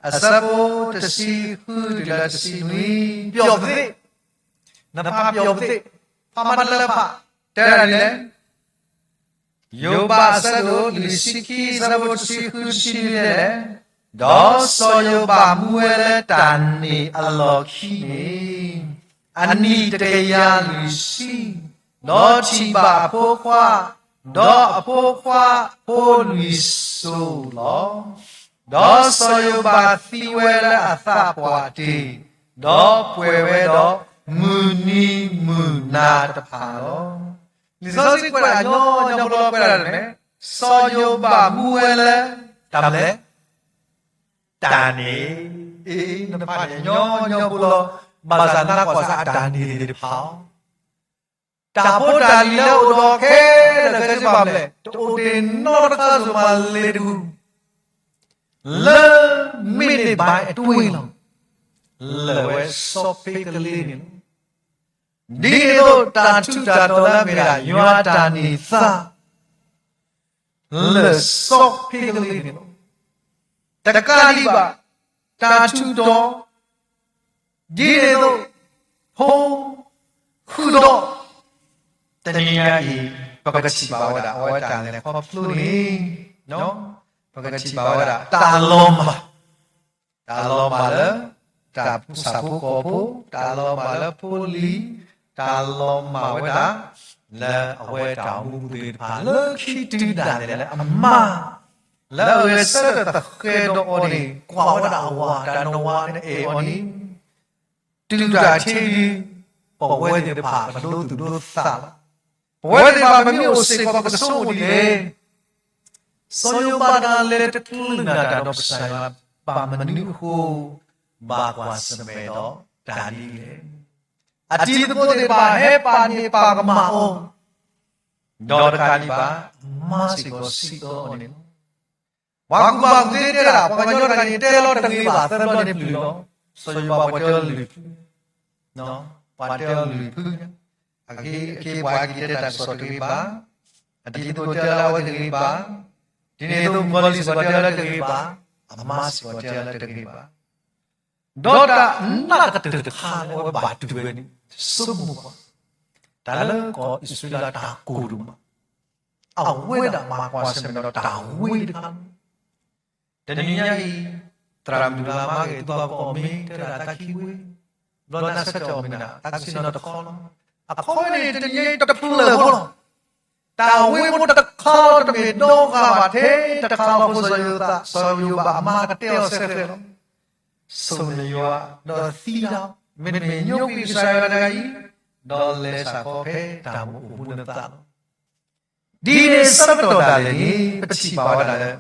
အဆၢဖိတဆံဃုတုၤလၢတဆံနွံ, ပျော်သ့, နဖးပျော်သ့, ဖးမၤတလၢဖး, တဲဒၣ်ဒ်လဲၣ်. ယိၤဘးအဆၢဒိၣ်လွံၢ်ဆံခံ အဆၢဖိတဆံဃုတဆံနွံန့ၣ်လဲၣ်, ဒီးစီၤယိၤဘးမူဝဲလၢတၢ်န့ၣ်အလီၢ်ခံန့ၣ် အနံၣ်တကယၤလွံၢ်ဆံ, ဒီးထံၣ်ဘၣ်အဖိခွါ, ဒီးအဖိခွါဖိလွံၢ်စိၤလီၤ. ဒီးစီၤယိၤဘးသံဝဲလၢအသးပှၢ်တ့ၢ်, ဒီးပှဲၤဝဲဒီးမုၢ်နံၤမုၢ်နၤတဖၣ်လီၤ. လံာ်စီဆှံကွဲးဒၣ်ညီညီဖိလီၤ ကွဲးဒၣ်တမံၤ, စီၤယိၤဘးမူဝဲလၢ တၢ်မနုၤလဲၣ်, တၢ်န့ၣ်, နဖးန့ၣ်ညီညီဖိလီၤ, ဘၣ်ဆၣ်နကွၢ်စ့ၢ်အတၢ်န့ၣ်သ့ၣ်တဖၣ်အီၤ တၢ်ဖိတၢ်လံၤလၢအိၣ်ဒီးခဲလၢာ်ခဲဆ့ဘၣ်မနုၤလဲၣ်, တအိၣ်တ့ၢ်နီတခါစိၤမးလ့ၤတပူၤ, လၢမ့ၢ်န့ၢ်ဘၣ်အတဝ့ၢ်လီၤ, လၢာ်ဝဲစီၤဖ့ကလ့န့ၣ်လီၤ. ဒ်န့ၣ်အသိးတၢ်ထူးတၢ်တီၤလၢအမ့ၢ်ဒၣ် ယွၤအတၢ်န့ၢ်သါ လၢာ်စီၤဖ့ကလ့န့ၣ်လီၤ. တကးဒံးဘၣ် တၢ်ထူးတီၤ ဒ်န့ၣ်အသိး ဖိ ဃုာ်ဒီး တနံၤညါအံၤ ပကထံၣ်ဘၣ်ဝဲဒၣ် အဝဲတၢ်လဲၤခီဖျိန့ၣ် ပကထံၣ်ဘၣ်ဝဲဒၣ် တၢ်လီၤမၢ် တၢ်လီၤမၢ်လၢ တၢ်ဆၣ်ဖိကီၢ်ဖိ, တၢ်လီၤမၢ်လၢဖိလံၤ, တၢ်လီၤမၢ်ဝဲဒၣ် လၢအဝဲတၢ်အိၣ်မူပူၤသ့ၣ်တဖၣ် လၢခံတုၤဒၣ်လဲာ်လၢအမါ လၢအဂဲၤဆၢထၢၣ်သဃဲၤဒီးအီၤန့ၣ် ကွၢ်ဝဲဒၣ်အဝၤ တၢ်နဝၤနအဲၣ်အီၤန့ၣ် တုၤတၢ်ထံဒု ပဝဲသ့ၣ်တဖၣ် ပဒိသူၣ်ဒိသးလီၤ. ပဝဲသ့ၣ်တဖၣ် ပမ့ၢ်အိၣ်စ့ၢ်ကီး ပကဆိကမိၣ်ဒ်လဲၣ်. စီၤယိၤဘးတဂၤလဲၤတချုးနၤတၢ်ဒီးကစၢ်ယွၤ ဘၣ်မနုၤအဃိ ဘၣ်ကွၢ်ဆၢၣ်မဲာ်ဒီးတၢ်ဒ်လဲၣ်. အတံၤသကိးသ့ၣ်တဖၣ်ဟဲပာ်ဒ့ၣ်ပာ်ကမၣ်အီၤ, ဒီးတကးဒံးဘၣ် အမါစ့ၢ်ကီးစံးဆၢအီၤန့ၣ်လီၤ. ပှၤကူၣ်ဘၣ်ကူၣ်သ့တဲဒၣ် ပှၤကညီတဂၤန့ၣ် တဲလီၤတဂ့ၤဘၣ်သၢဘျီန့ၣ်ပျုၢ်လီၤ. စီၤယိၤဘးပှၤတဲအီၤလွံၢ်ဖု, ပှၤတဲအီၤလွံၢ်ဖု, အက့ အက့ပှၤက့ၤတဲတၢ်ကစီၣ်တဂ့ၤဘၣ်, အတံၤသကိးတဲလီၤအဝဲတဂ့ၤဘၣ်, ဒ်န့ၣ်အသိးမုၣ်ကီၤလံၢ်စ့ၢ်ကီးတဲလီၤတဂ့ၤဘၣ်, အမါစ့ၢ်ကီးတဲလီၤတဂ့ၤဘၣ်. ဒီးတၢ်နးကတၢၢ်တခါလၢအဝဲဘၣ်တုၤဝဲန့ၣ် ဆိကမိၣ်ကွၢ်, တၢ်လၢကီၢ်အံၣ်စရ့လးတၢ်ကိၢ်ဒိၣ်မး, အဝဲဒၣ်ဘၣ်ကွၢ်ဆၢၣ်မဲာ်ဒီးတၢ်ဝ့တခါလီၤ. တနံၤညါအံၤ သရၣ်မုၣ်တဂၤမၤဂ့ၤ သူဘၣ်ပအီၣ်မ့ၤ တဲဒၣ်သးခံဝ့, ဘျီနဆၢထၢၣ်အီၣ်မ့ၤဒၣ် သးကဆ့ၣ်နီၤတခီလီၤ. အခီဝဲန့ၣ် တနံၤညါအံၤတဖျၢၣ်ဃီလီၤ. တၢ်ဝ့ဖိတခါလီၤတမ့ၢ်ဒီဂၤဘၣ်ထဲတခါလီၤအဃိ စီၤယိၤသး စီၤယိၤဘးအမါကတဲအီၤဆဲးဆဲးလီၤ. ဆိၣ်ဂ့ၤယွၤ ဒီးသံတၢ်, မ့တမ့ၢ်ညိကွံာ်ကစၢ်ယွၤတဂၤအံၤ, ဒီးလဲၤစ့ၢ်ကီးဖဲတၢ်မူအိၣ်မူနသးလီၤ. ဒ်န့ၣ်အဆၢကတီၢ်ဒၣ်လဲာ်န့ၣ် ပထံၣ်ဘၣ်ဝဲဒၣ်လၢ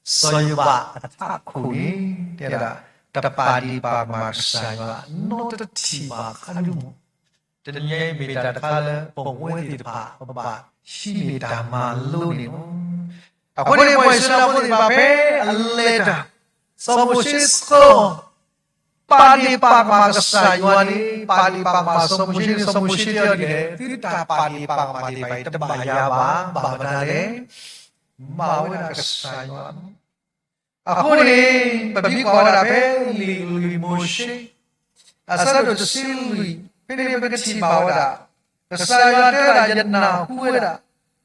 စီၤယိၤဘးအထးခိၣ်န့ၣ် တဲဝဲဒၣ် တပာ်ဒ့ၣ်ပာ်ကမၣ်ကစၢ်ယွၤ နီတထံၣ်ဘၣ်ခါဒုမး. တနံၤအံၤမ့ၢ်တၢ်တခါလၢ ပဝဲသ့ၣ်တဖၣ် ပဘၣ်ဟံးန့ၢ်တၢ်မၤလိန့ၣ်လီၤ. အဃိန့ၣ် ပှၤအံၣ်စရ့လးဖိသ့ၣ်တဖၣ်ဖဲအလဲၤတၢ် စီၤမိၤၡ့ဆှၢအီၤ ပာ်ဒ့ၣ်ပာ်ကမၣ်ကစၢ်ယွၤန့ၣ် ပာ်ဒ့ၣ်ပာ်ကမၣ်စီၤမိၤၡ့န့ၣ် စီၤမိၤၡ့တဲအီၤဒ်လဲၣ်, သုတၢ်ပာ်ဒ့ၣ်ပာ်ကမၣ်သ့ၣ်တဖၣ်အံၤ တဘၣ်ယၤဘၣ်, ဘၣ်မနုၤလဲၣ်, ဘၣ်ဝဲဒၣ်ကစၢ်ယွၤလီၤ. အဃိန့ၣ် ပမ့ၢ်ကွၢ်ဝဲဒၣ်ဖဲလံာ်လွံၢ်မိၤၡ့ အဆၢဒိၣ်တဆံလွံၢ် ဖဲန့ၣ်ပကထံၣ်ဘၣ်ဝဲဒၣ် ကစၢ်ယွၤတဲဝဲဒၣ် ယနၢ်ဟူဝဲဒၣ်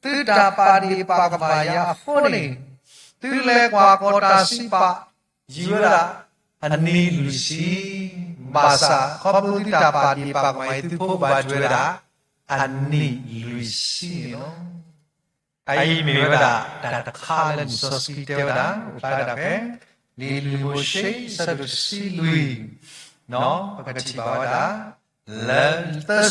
သုတၢ်ပာ်ဒ့ၣ်ပာ်ကမၣ်ယၤအဃိန့ၣ် သုလဲၤကွၢ်ကီၢ်တၢ်စံးပာ် ယံာ်ဝဲဒၣ် အနံၣ်လွံၢ်ဆံ, ဘၣ်ဆၣ်ခီဖျိသုတၢ်ပာ်ဒ့ၣ်ပာ်ကမၣ်အံၤ သုဖိကဘၣ်တုၤဝဲဒၣ် အနံၣ်လွံၢ်ဆံန့ၣ်လီၤ. အအံၤမ့ၢ်ဝဲဒၣ် တၢ်တခါလၢလံာ်စီဆှံတဲဝဲဒၣ် အိၣ်ဖျါဝဲဒၣ်ဖဲ လံာ်လွံၢ်မိၤၡ့ အဆၢဒိၣ်တဆံလွံၢ် ပကထံၣ်ဘၣ်ဝဲဒၣ် လၢသၢဆံခံတုၤလၢ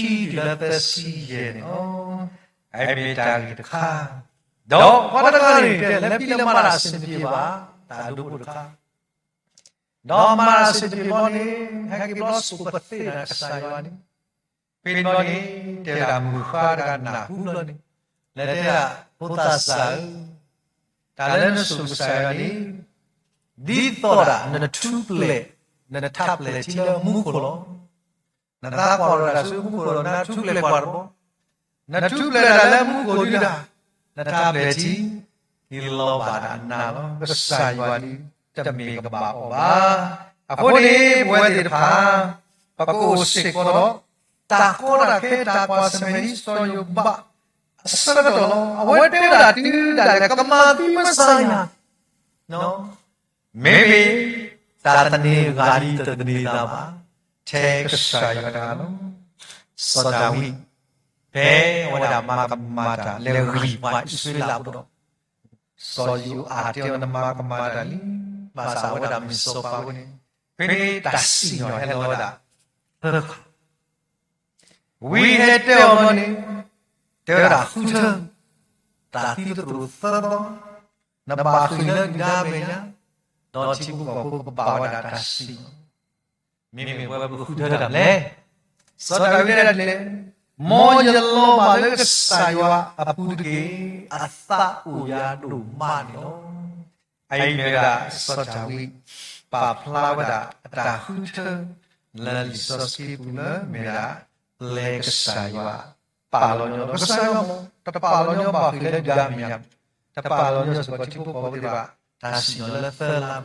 သၢဆံယဲၢ်န့ၣ်လီၤ. အအံၤမ့ၢ်တၢ်ဂ့ၢ်တခါ, ဒီးပှၤတဂၤန့ၣ် တဲလဲၤဖဲလဲၣ်မၤတၢ်အဆင်တပြေဘၣ်, တၢ်ဒိဖိတခါ ဒီးမၤတၢ်အဆင်တပြေဘၣ်န့ၣ် ဟဲက့ၤဘျီစိာ်ပသ့ၣ်နၤကစၢ်ယွၤန့ၣ်, ဖဲန့ၣ်ဘျီန့ၣ် တဲဝဲဒၣ်မုၣ်ဃါတဂၤနၢ်ဟူဘျီန့ၣ်, လဲၤတဲဒၣ် ဖိသးစၢ်ဧၢ, တၢ်လၢနစိာ်ကစၢ်ယွၤန့ၣ် ဒ်သိးဒၣ်နထူပျဲၢ် နထူပျဲၢ်ထံလၢမူခိၣ်လီၤ. နသးကွၢ်လီၤတၢ်ဆူမူခိၣ်ဒီး နထူပျဲၢ်ကွၢ်တဘျီ, နထူပျဲၢ်တၢ်လၢမူခိၣ်ဒုဒၣ်, နထူပျဲၢ်ထံ န့ၣ်လီၤဘၣ်ဒၣ်နၤလီၤ. ကစၢ်ယွၤန့ၣ် တမ့ၢ်ကဘၣ်အီၤဘၣ်. အဃိန့ၣ် ပဝဲသ့ၣ်တဖၣ် ပကအိၣ်စ့ၢ်ကီးဒီး တၢ်ကီတၢ်ခဲ တၢ်ကွၢ်ဆၢၣ်မဲာ်ဒ်စီၤယိၤဘး အဆၢကတီၢ်လီၤ. အဝဲတဲဝဲဒၣ်တုၤဒၣ်လဲာ် ကမၤသံမ့ၢ်ကစၢ်ယွၤ မ့မ့ၢ်တၢ်သန့ၤအဂၤဒ်တသန့ၤသးဘၣ် ထဲကစၢ်ယွၤတဂၤလီၤ. စီၤဒၤဝံး ဖဲအဝဲဒၣ်မၤကမၣ်တၢ် လဲၤဂံၢ်ပှၤအံၣ်စရ့လးဖိဒီး စီၤယိၤအၤတဲအီၤ နမၤကမၣ်တၢ်လံ, ဘၣ်ဆၣ်အဝဲဒၣ်မ့ၢ်စီၤပၤဝဲန့ၣ်, ဖဲန့ၣ်တၢ်စံၣ်ညီၣ်ဟဲလီၤဝဲဒၣ် ဝံဟဲတဲအီၤန့ၣ်, တဲဝဲဒၣ်ဃုထၢ တၢ်သံသတြိာ်သၢသီ, နဘၣ်ဃ့ၢ်လၢဒုၣ်ဒါအမဲာ်ညါ, ဒီးထံဖိကီၢ်ဖိကဘၣ်ဝဲဒၣ်တၢ်စံၣ်ညီၣ်, မ့မ့ၢ်ပဝဲပကဃုထၢတၢ်မနုၤလဲၣ်. စီၤဒၤဝံးတဲဒၣ်ဒ်လဲၣ်, မ်ယလီၤဘၣ်လၢကစၢ်ယွၤအပူၤတက့ၢ်, အသးအိၣ်ယၤဒိၣ်မးန့ၣ်လီၤ. အအံၤမ့ၢ်ဝဲဒၣ် စီၤဒၤဝံး ပာ်ဖျါဝဲဒၣ်အတၢ်ဃုထၢ လၢလံာ်စီဆှံပူၤလၢမ့ၢ်ဝဲဒၣ် ပျဲကစၢ်ယွၤ ပာ်လီၤညီ, ကစၢ်ယွၤမ့ၢ် တပာ်လီၤညီဘၣ်ဃ့ၢ်လၢဒုၣ်ဒါမဲာ်ညါ, တပာ်လီၤညီစ့ၢ်ကီးထံဖိကီၢ်ဖိသ့ၣ်တဖၣ် တၢ်စံၣ်ညီၣ်လၢသၢလါ,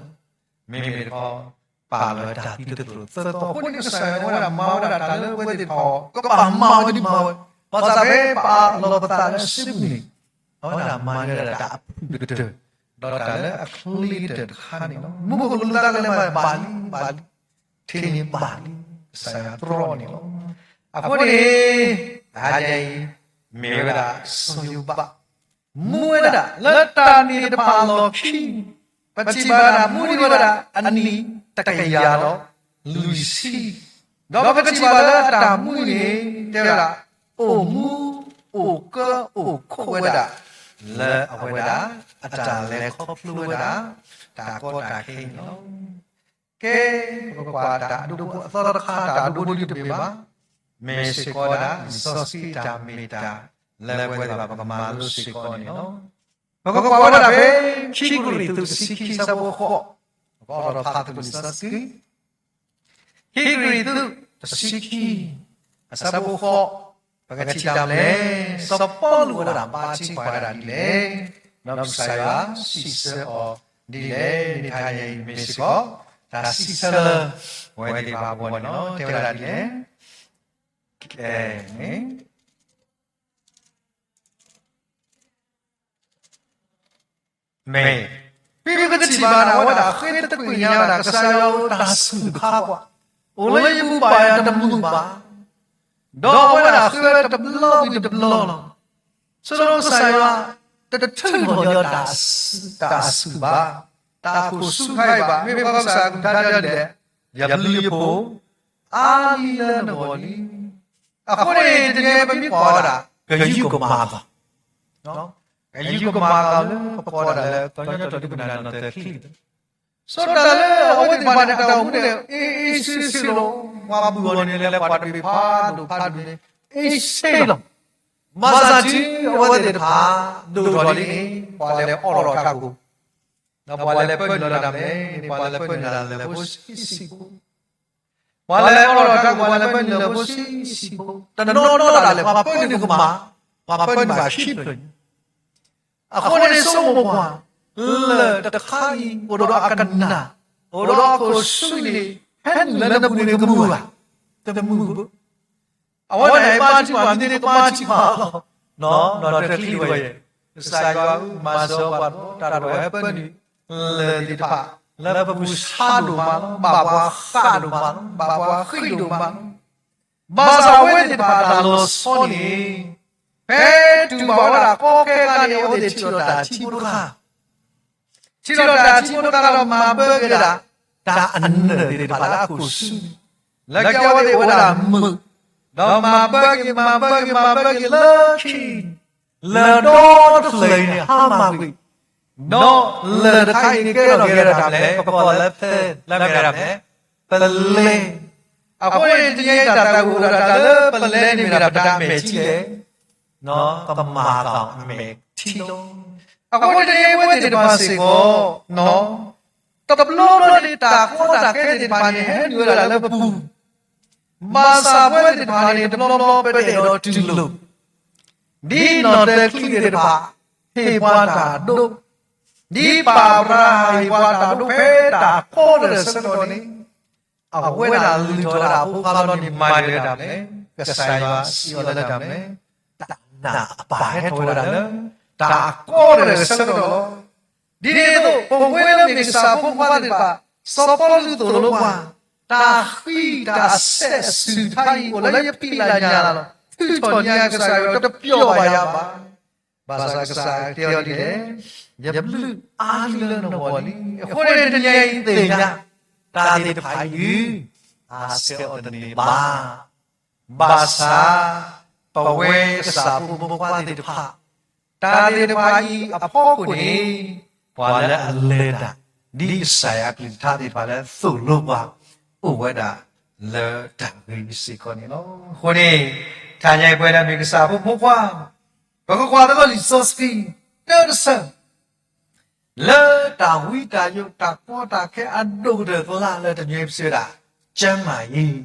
မ့မ့ၢ်တခီ ပာ်လီၤတၢ်သံသတြိာ်သၢသီ. အဃိန့ၣ်ကစၢ်ယွၤဝဲဒၣ်မၤဝဲဒၣ်တၢ်လၢပဝဲသ့ၣ်တဖၣ်အဂီၢ် ကဘၣ်မၤဝဲဒ်မၤဝဲ, ဘၣ်ဆၣ်ဖဲပာ်လီၤပသးလၢအစုပူၤန့ၣ် အဝဲဒၣ်မၤန့ၢ်ဝဲဒၣ်တၢ်အဖုၣ်ကတၢၢ်, ဒီးတၢ်လၢအချ့ကတၢၢ်တခါန့ၣ်လီၤ. မူခိၣ်ကလူးသးကလဲၤမၤဘၣ်လံ, ဘၣ်လံ, ထဲန့ၣ်ဘၣ်လံ, ကစၢ်ယွၤတြီန့ၣ်လီၤ. အဃိန့ၣ် အအံၤ မ့ၢ်ဝဲဒၣ်စီၤယိၤဘး မူဝဲဒၣ်လၢတၢ်န့ၣ်တဖၣ်အလီၢ်ခံ, ပထံၣ်ဘၣ်ဒၣ်မူန့ၢ်ဝဲဒၣ်အနံၣ်တကယၤဒီးလွံၢ်ဆံ, ဒီးပကထံၣ်ဘၣ်လၢအတၢ်မူန့ၣ် တဲဝဲဒၣ် အိၣ်မူအိၣ်ကၢအိၣ်ခိးဝဲဒၣ် လၢအဝဲဒၣ် အတၢ်လဲၤခီဖျိဝဲဒၣ် တၢ်ကီတၢ်ခဲအံၤန့ၣ်လီၤ. ကဲ, ပကကွၢ်တၢ်အဒိဖိအသီတခါ တၢ်အဒိဖိဒ်တမ့ၢ်ဘၣ်, မ့ၢ်စ့ၢ်ကီးဝဲဒၣ် လံာ်စီဆှံတၢ်မ့ၢ်တၢ်လၢပဝဲသ့ၣ်တဖၣ်ပကမၤလိစ့ၢ်ကီးန့ၣ်လီၤ. ပကကွၢ်ဝဲဒၣ်ဖဲ ခံကရံၣ်သူးတဆံခံအဆၢဖိဃိး, ပကအိးထီၣ်ဖးသကိးလံာ်စီဆှံ ခံကရံၣ်သူး တဆံခံ အဆၢဖိဃိး, ပကထံၣ်တၢ်မနုၤလဲၣ်, စီၤပီလူးအိၣ်ဝဲဒၣ်ဘါထုကဖၣ်ဝဲဒၣ်ဒ်လဲၣ်, ဒီးကစၢ်ယွၤစံးဆၢအီၤဒ်လဲၣ်, မ့ၢ်တဟါညါအံၤမ့ၢ်စ့ၢ်ကီး တၢ်စံးဆၢလၢ ပဝဲသ့ၣ်တဖၣ်အဂီၢ်န့ၣ်လီၤ. တဲဝဲဒၣ်ဒ်လဲၣ်, မ့ၢ် မ့ၢ် ဖဲပကထံၣ်ဘၣ်န့ၣ် အဝဲဒၣ်ဃ့တကွံာ်ညါဝဲဒၣ် ကစၢ်ယွၤဧၢ တၢ်ဆူၣ်တခါပှၤ အိၣ်လၢယပူၤဘၣ်ယၤတမုာ်ဘၣ်, ဒီးအဝဲဒၣ်ဃ့ဝဲတဘျီဝံၤတဘျီလီၤ. ဆိကမိၣ်ကစၢ်ယွၤ တထုးထီၣ်ညီတၢ်ဆူၣ်ဘၣ်, တၢ်အခိၣ်ဆူၣ်ခါအံၤဘၣ်, မ့ၢ်ပှၤကစၢ်အကလုၢ်ကထါဒ်လဲၣ်, ယဘျုးယဖှိၣ် အါလံလၢနဂီၢ်လံ. အဃိန့ၣ် တနံၤအံၤပမ့ၢ်ကွၢ်ဝဲဒၣ် ကယူၢ်ကမၤသး ကယူၢ်ကမၤသးလၢ ပကိးဒၣ်လၢ ကညီကီၢ်တၢ်ဒုးပနၢ်နီၢ်တၢ်ချံ စီၤတၢ်လၢအဝဲသ့ၣ်တဖၣ်န့ၣ် တၢ်အိၣ်မူန့ၣ် အ့ၣ်အ့ၣ်ဆ့ဆ့လီၤ. ပှၤဘုၣ်အီၤန့ၣ် လဲၤပှၤတဘ့ၣ်ဖးဒိၣ်ဖးဒိၣ်န့ၣ် အ့ၣ်ဆ့လီၤ. ဘၣ်ဆၣ်တုၤအဝဲသ့ၣ်တဖၣ် ဒိၣ်ထီၣ်လံန့ၣ် ပှၤလဲၤအိးထီၣ်တၢ်ခိၣ် ဒီးပှၤလဲၤပၢနုာ်လီၤတၢ်မနုၤလဲၣ်န့ၣ် ပှၤလဲၤပၢနုာ်လီၤလၢဖိဆံးဆံးဖိ ပှၤလဲၤအိးထီၣ်တၢ်ခိၣ် ပှၤလဲၤပၢနုာ်လီၤဖိဆံးဆံးဖိ တနီၤနီၤဒၣ်လဲာ် ပှၤပၢနုာ်ကမၣ်, ပှၤပၢနုာ်ဘၣ်ခံဖျၢၣ်ညါ. အဃိန့ၣ်ဆိကမိၣ်ကွၢ် လၢၢ်တခါအံၤ အိၣ်ဒီးအကနၣ်, အိၣ်ဒီးအခိၣ်ဆူၣ်န့ၣ် ဟဲနုာ်လၢနပူၤန့ၣ်ကမုာ်ဧါ, တမုာ်ဘၣ်. အဝဲန့ၣ်ဘါထုကဖၣ်မ့ၢ်န့ၣ် ကဘါထုကဖၣ်လီၤ. နီၢ်တချံတဝဲယဲၢ်, ကစၢ်ယွၤဧၢ မၤစၢၤပှၤတဘျီ တၢ်တဝဲဟဲပၢနုာ်လၢၢ်သ့ၣ်တဖၣ် လၢပပူၤဆါဒိၣ်မးလီၤ, ဘၣ်ပှၤဃးဒိၣ်မးလီၤ, ဘၣ်ပှၤဃံးဒိၣ်မးလီၤ. ဘၣ်ဆၣ်အဝဲသ့ၣ်တဖၣ်တၢ်လီၤဆီန့ၣ် ဖဲတူၢ်ဘၣ်ဝဲဒၣ်ကီခဲခါန့ၣ် အဝဲသ့ၣ်ထံၣ်လီၤတၢ်ထံဖိတခါ ထံၣ်လီၤတၢ်ထံဖိတခါဒီးမၤဘၢက့ၤဒၣ် တၢ်အနၢၣ်သ့ၣ်တဖၣ်လၢအခိၣ်ဆူၣ်န့ၣ် လၢကဲအဝဲသ့ၣ်အိၣ်ဝဲဒၣ်မုာ်, ဒီးမၤဘၢက့ၤ မၤဘၢက့ၤ မၤဘၢက့ၤလၢခံ လၢၢ်ဒီတဖျၢၣ်အံၤန့ၣ် ဟါမၢ်ကွံာ်, ဒီးလၢၢ်တခါအံၤန့ၣ် ကဲထီၣ်က့ၤဝဲဒၣ်တၢ်မနုၤလဲၣ်, ပကိးလၢဖဲ လၢမ့ၢ်ဒၣ်မနုၤလဲၣ်, ပလဲ, အဃိန့ၣ် တနံၤအံၤတၢ်သးဝံၣ်အိၣ်ဒီးတၢ်လၢပလဲန့ၣ်မ့ၢ်ဒၣ်ပတၢ်မဲာ်ထံလဲၣ် ကမၤသးအမဲာ်ထံလီၤ. အဃိန့ၣ် တနံၤအံၤပဝဲသ့ၣ်တဖၣ်စ့ၢ်ကီး တဘျီဘျီန့ၣ် တၢ်ကီတၢ်ခဲသ့ၣ်တဖၣ်န့ၣ် ဟဲနုာ်ဝဲဒၣ်လၢပပူၤ, ဘၣ်ဆၣ်ပဝဲသ့ၣ်တဖၣ်န့ၣ် တဘျီဘျီပတအဲၣ်ဒိးတူၢ်လိာ်, ဒ်နီၢ်တချံသ့ၣ်တဖၣ် ဟ့ၣ်ပှၤတၢ်ဒိ, ဒ်ပၢ်အၤဘြၤဟၣ်ဟ့ၣ်ပှၤတၢ်ဒိဖဲတၢ်ကီတၢ်ဆၢကတီၢ်န့ၣ် အဝဲဒၣ်လုၢ်ထီၣ်ဝဲဒၣ်အဖိခွါလီၤန့ၣ် မၤန့ၢ်ဝဲဒၣ်မနုၤလဲၣ်, ကစၢ်ယွၤစံးအီၤလၢတၢ်မနုၤလဲၣ်, တၢ်နာ်အပၢ်ဟဲထီၣ်ဝဲဒၣ်လၢ တၢ်ကီတၢ်ဆၢကတီၢ်လီၤ. ဒ်န့ၣ်အသိး ပဝဲလၢမ့ၢ်ကစၢ်ဖိခွါသ့ၣ်တဖၣ် စီၤပီလူးသိၣ်လိပှၤ, တၢ်ဃံတၢ်စဲးအစုၣ်တခါအံၤ အိၣ်လၢယဖံးလၢညၣ်လီၤ. ထုးထီၣ်န့ၢ်ယၤ ကစၢ်ယွၤတပျီၢ်ဘၣ်ယၤဘၣ်. ဘၣ်ဆၣ်ကစၢ်တဲအီၤဒ်လဲၣ်, ယဘျုးအါလံလၢနဂီၢ်လံ. အဃိန့ၣ် တနံၤအံၤသ့ၣ်ညါ တၢ်သ့ၣ်တဖၣ်အံၤ အါဆဲးအီၤတန့ၢ်ဘၣ်. ဘၣ်ဆၣ် ပဝဲကစၢ်ဖိမုၣ်ဖိခွါသ့ၣ်တဖၣ် တၢ်သ့ၣ်တဖၣ်အံၤအဖီခိၣ်န့ၣ် ပှၤလၢအလဲၤတၢ် ဒ်ကစၢ်ယွၤအကလုၢ်ကထါသ့ၣ်တဖၣ်လၢသိၣ်လိပှၤ အိၣ်ဝဲဒၣ်လၢတၢ်ဂ့ၢ်စ့ၢ်ကီးန့ၣ်လီၤ. အဃိန့ၣ် တနံၤအံၤပဝဲဒၣ်မ့ၢ်ကစၢ်ဖိမုၣ်ဖိခွါ ပကကွၢ်သကိးလံာ်စီဆှံ တၢတဆၢ လၢတၢ်ဝံတၢ်ယိး တၢ်ကီတၢ်ခဲအဒိၣ်ကတၢၢ်အကျါ လၢတနံၤအံၤပစံးဝဲဒၣ် ကျန်းမာရေး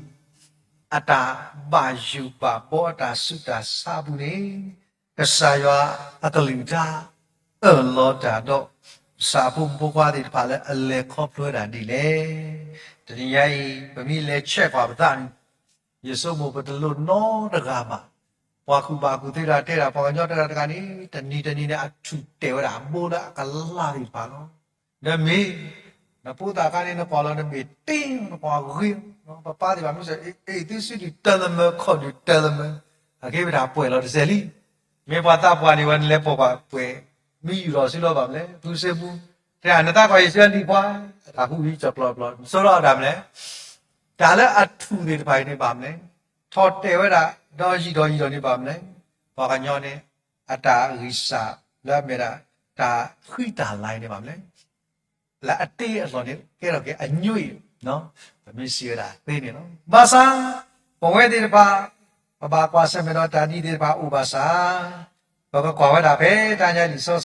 အတၢ်ဘၣ်ယိၣ်ဘၣ်ဘီအတၢ်ဆူးတၢ်ဆါအပူၤန့ၣ် ကစၢ်ယွၤအကလုၢ်ကထါ အၢၣ်လီၤတၢ်ဒီး ကစၢ်ဖိမုၣ်ဖိခွါသ့ၣ်တဖၣ်လၢအလဲၤခီဖျိဝဲဒၣ်ဒ်လဲၣ်. တနံၤညါအံၤ ပမ့ၢ်လဲၤဆဲးကွၢ်ပသးန့ၣ် ယဆိကမိၣ်ပတလိၣ်နီတဂၤဘၣ်. ပှၤကူၣ်ဘၣ်ကူၣ်သ့တဂၤတဲဒၣ် ပှၤကညီတဂၤတဂၤန့ၣ် တနံၤတနံၤန့ၣ် အထူၣ်တဲာ်ဝဲဒၣ်အဘိလၢအကလၢ်သ့ၣ်တဖၣ်လီၤ. ဒီးမ့ၢ် နဖိသၣ်ခါန့ၣ် နကွၢ်လီၤနမ့ၢ်တ့ၢ် နကွၢ်ဂ့ၤ ပပၢ်သ့ၣ်တဖၣ်မ့ၢ်စ့ၢ် အ့ၣ်သုစုဒုၣ်တၢ်လၢမၢ ခီၣ်ဒုၣ်တၢ်လၢမၢ အကဲဝဲဒၣ်ပှဲၤလီၤတစဲးလံ. မ့ၢ်ပှၤသးပှၢ်န့ၣ်ဝဲ နလဲၤပိာ်ပှၤပှဲၤ မ့ၢ်ယူၢ်ထီၣ်စုလီၤဘၣ်မလဲၣ် ဖုစ့ပူ တဲနသးကွၢ်ယစၢလံၤပှၤ တၢ်ဟူးဟံးကၠီၤပျီပျီ နဆိလီၤအတၢ်မလဲၣ်. တၢ်လၢအထူၣ်သ့ၣ်တဖၣ်အံၤန့ၣ်ဘၣ်မလဲၣ်. ထီၣ်တဲာ်ဝဲဒၣ် ဒီးယံာ်ဒီးယံာ်ဒီးန့ၣ်ဘၣ်မလဲၣ်. ပှၤကညီန့ၣ် အတၢ်ဂံၢ်စၢ် လၢအမ့ၢ်ဒၣ် တၢ်ဃံတၢ်လၤအံၤန့ၣ်ဘၣ်မနုၤလဲၣ်, လၢအတ့အလီၢ်န့ၣ် ကဲထီၣ်က့ၤအညွံၣ်, ပမ့ၢ်စံးဝဲဒၣ်သ့န့ၣ်လီၤ. ဘၣ်ဆၣ် ပဝဲသ့ၣ်တဖၣ် ပဘၣ်ကွၢ်ဆၢၣ်မဲာ်ဒီးတၢ်ဒ်သ့ၣ်တဖၣ်အိၣ်ဘၣ်ဆၣ်, ပကကွၢ်ဝဲဒၣ်ဖဲတၢ်ညါလံာ်စီဆှံ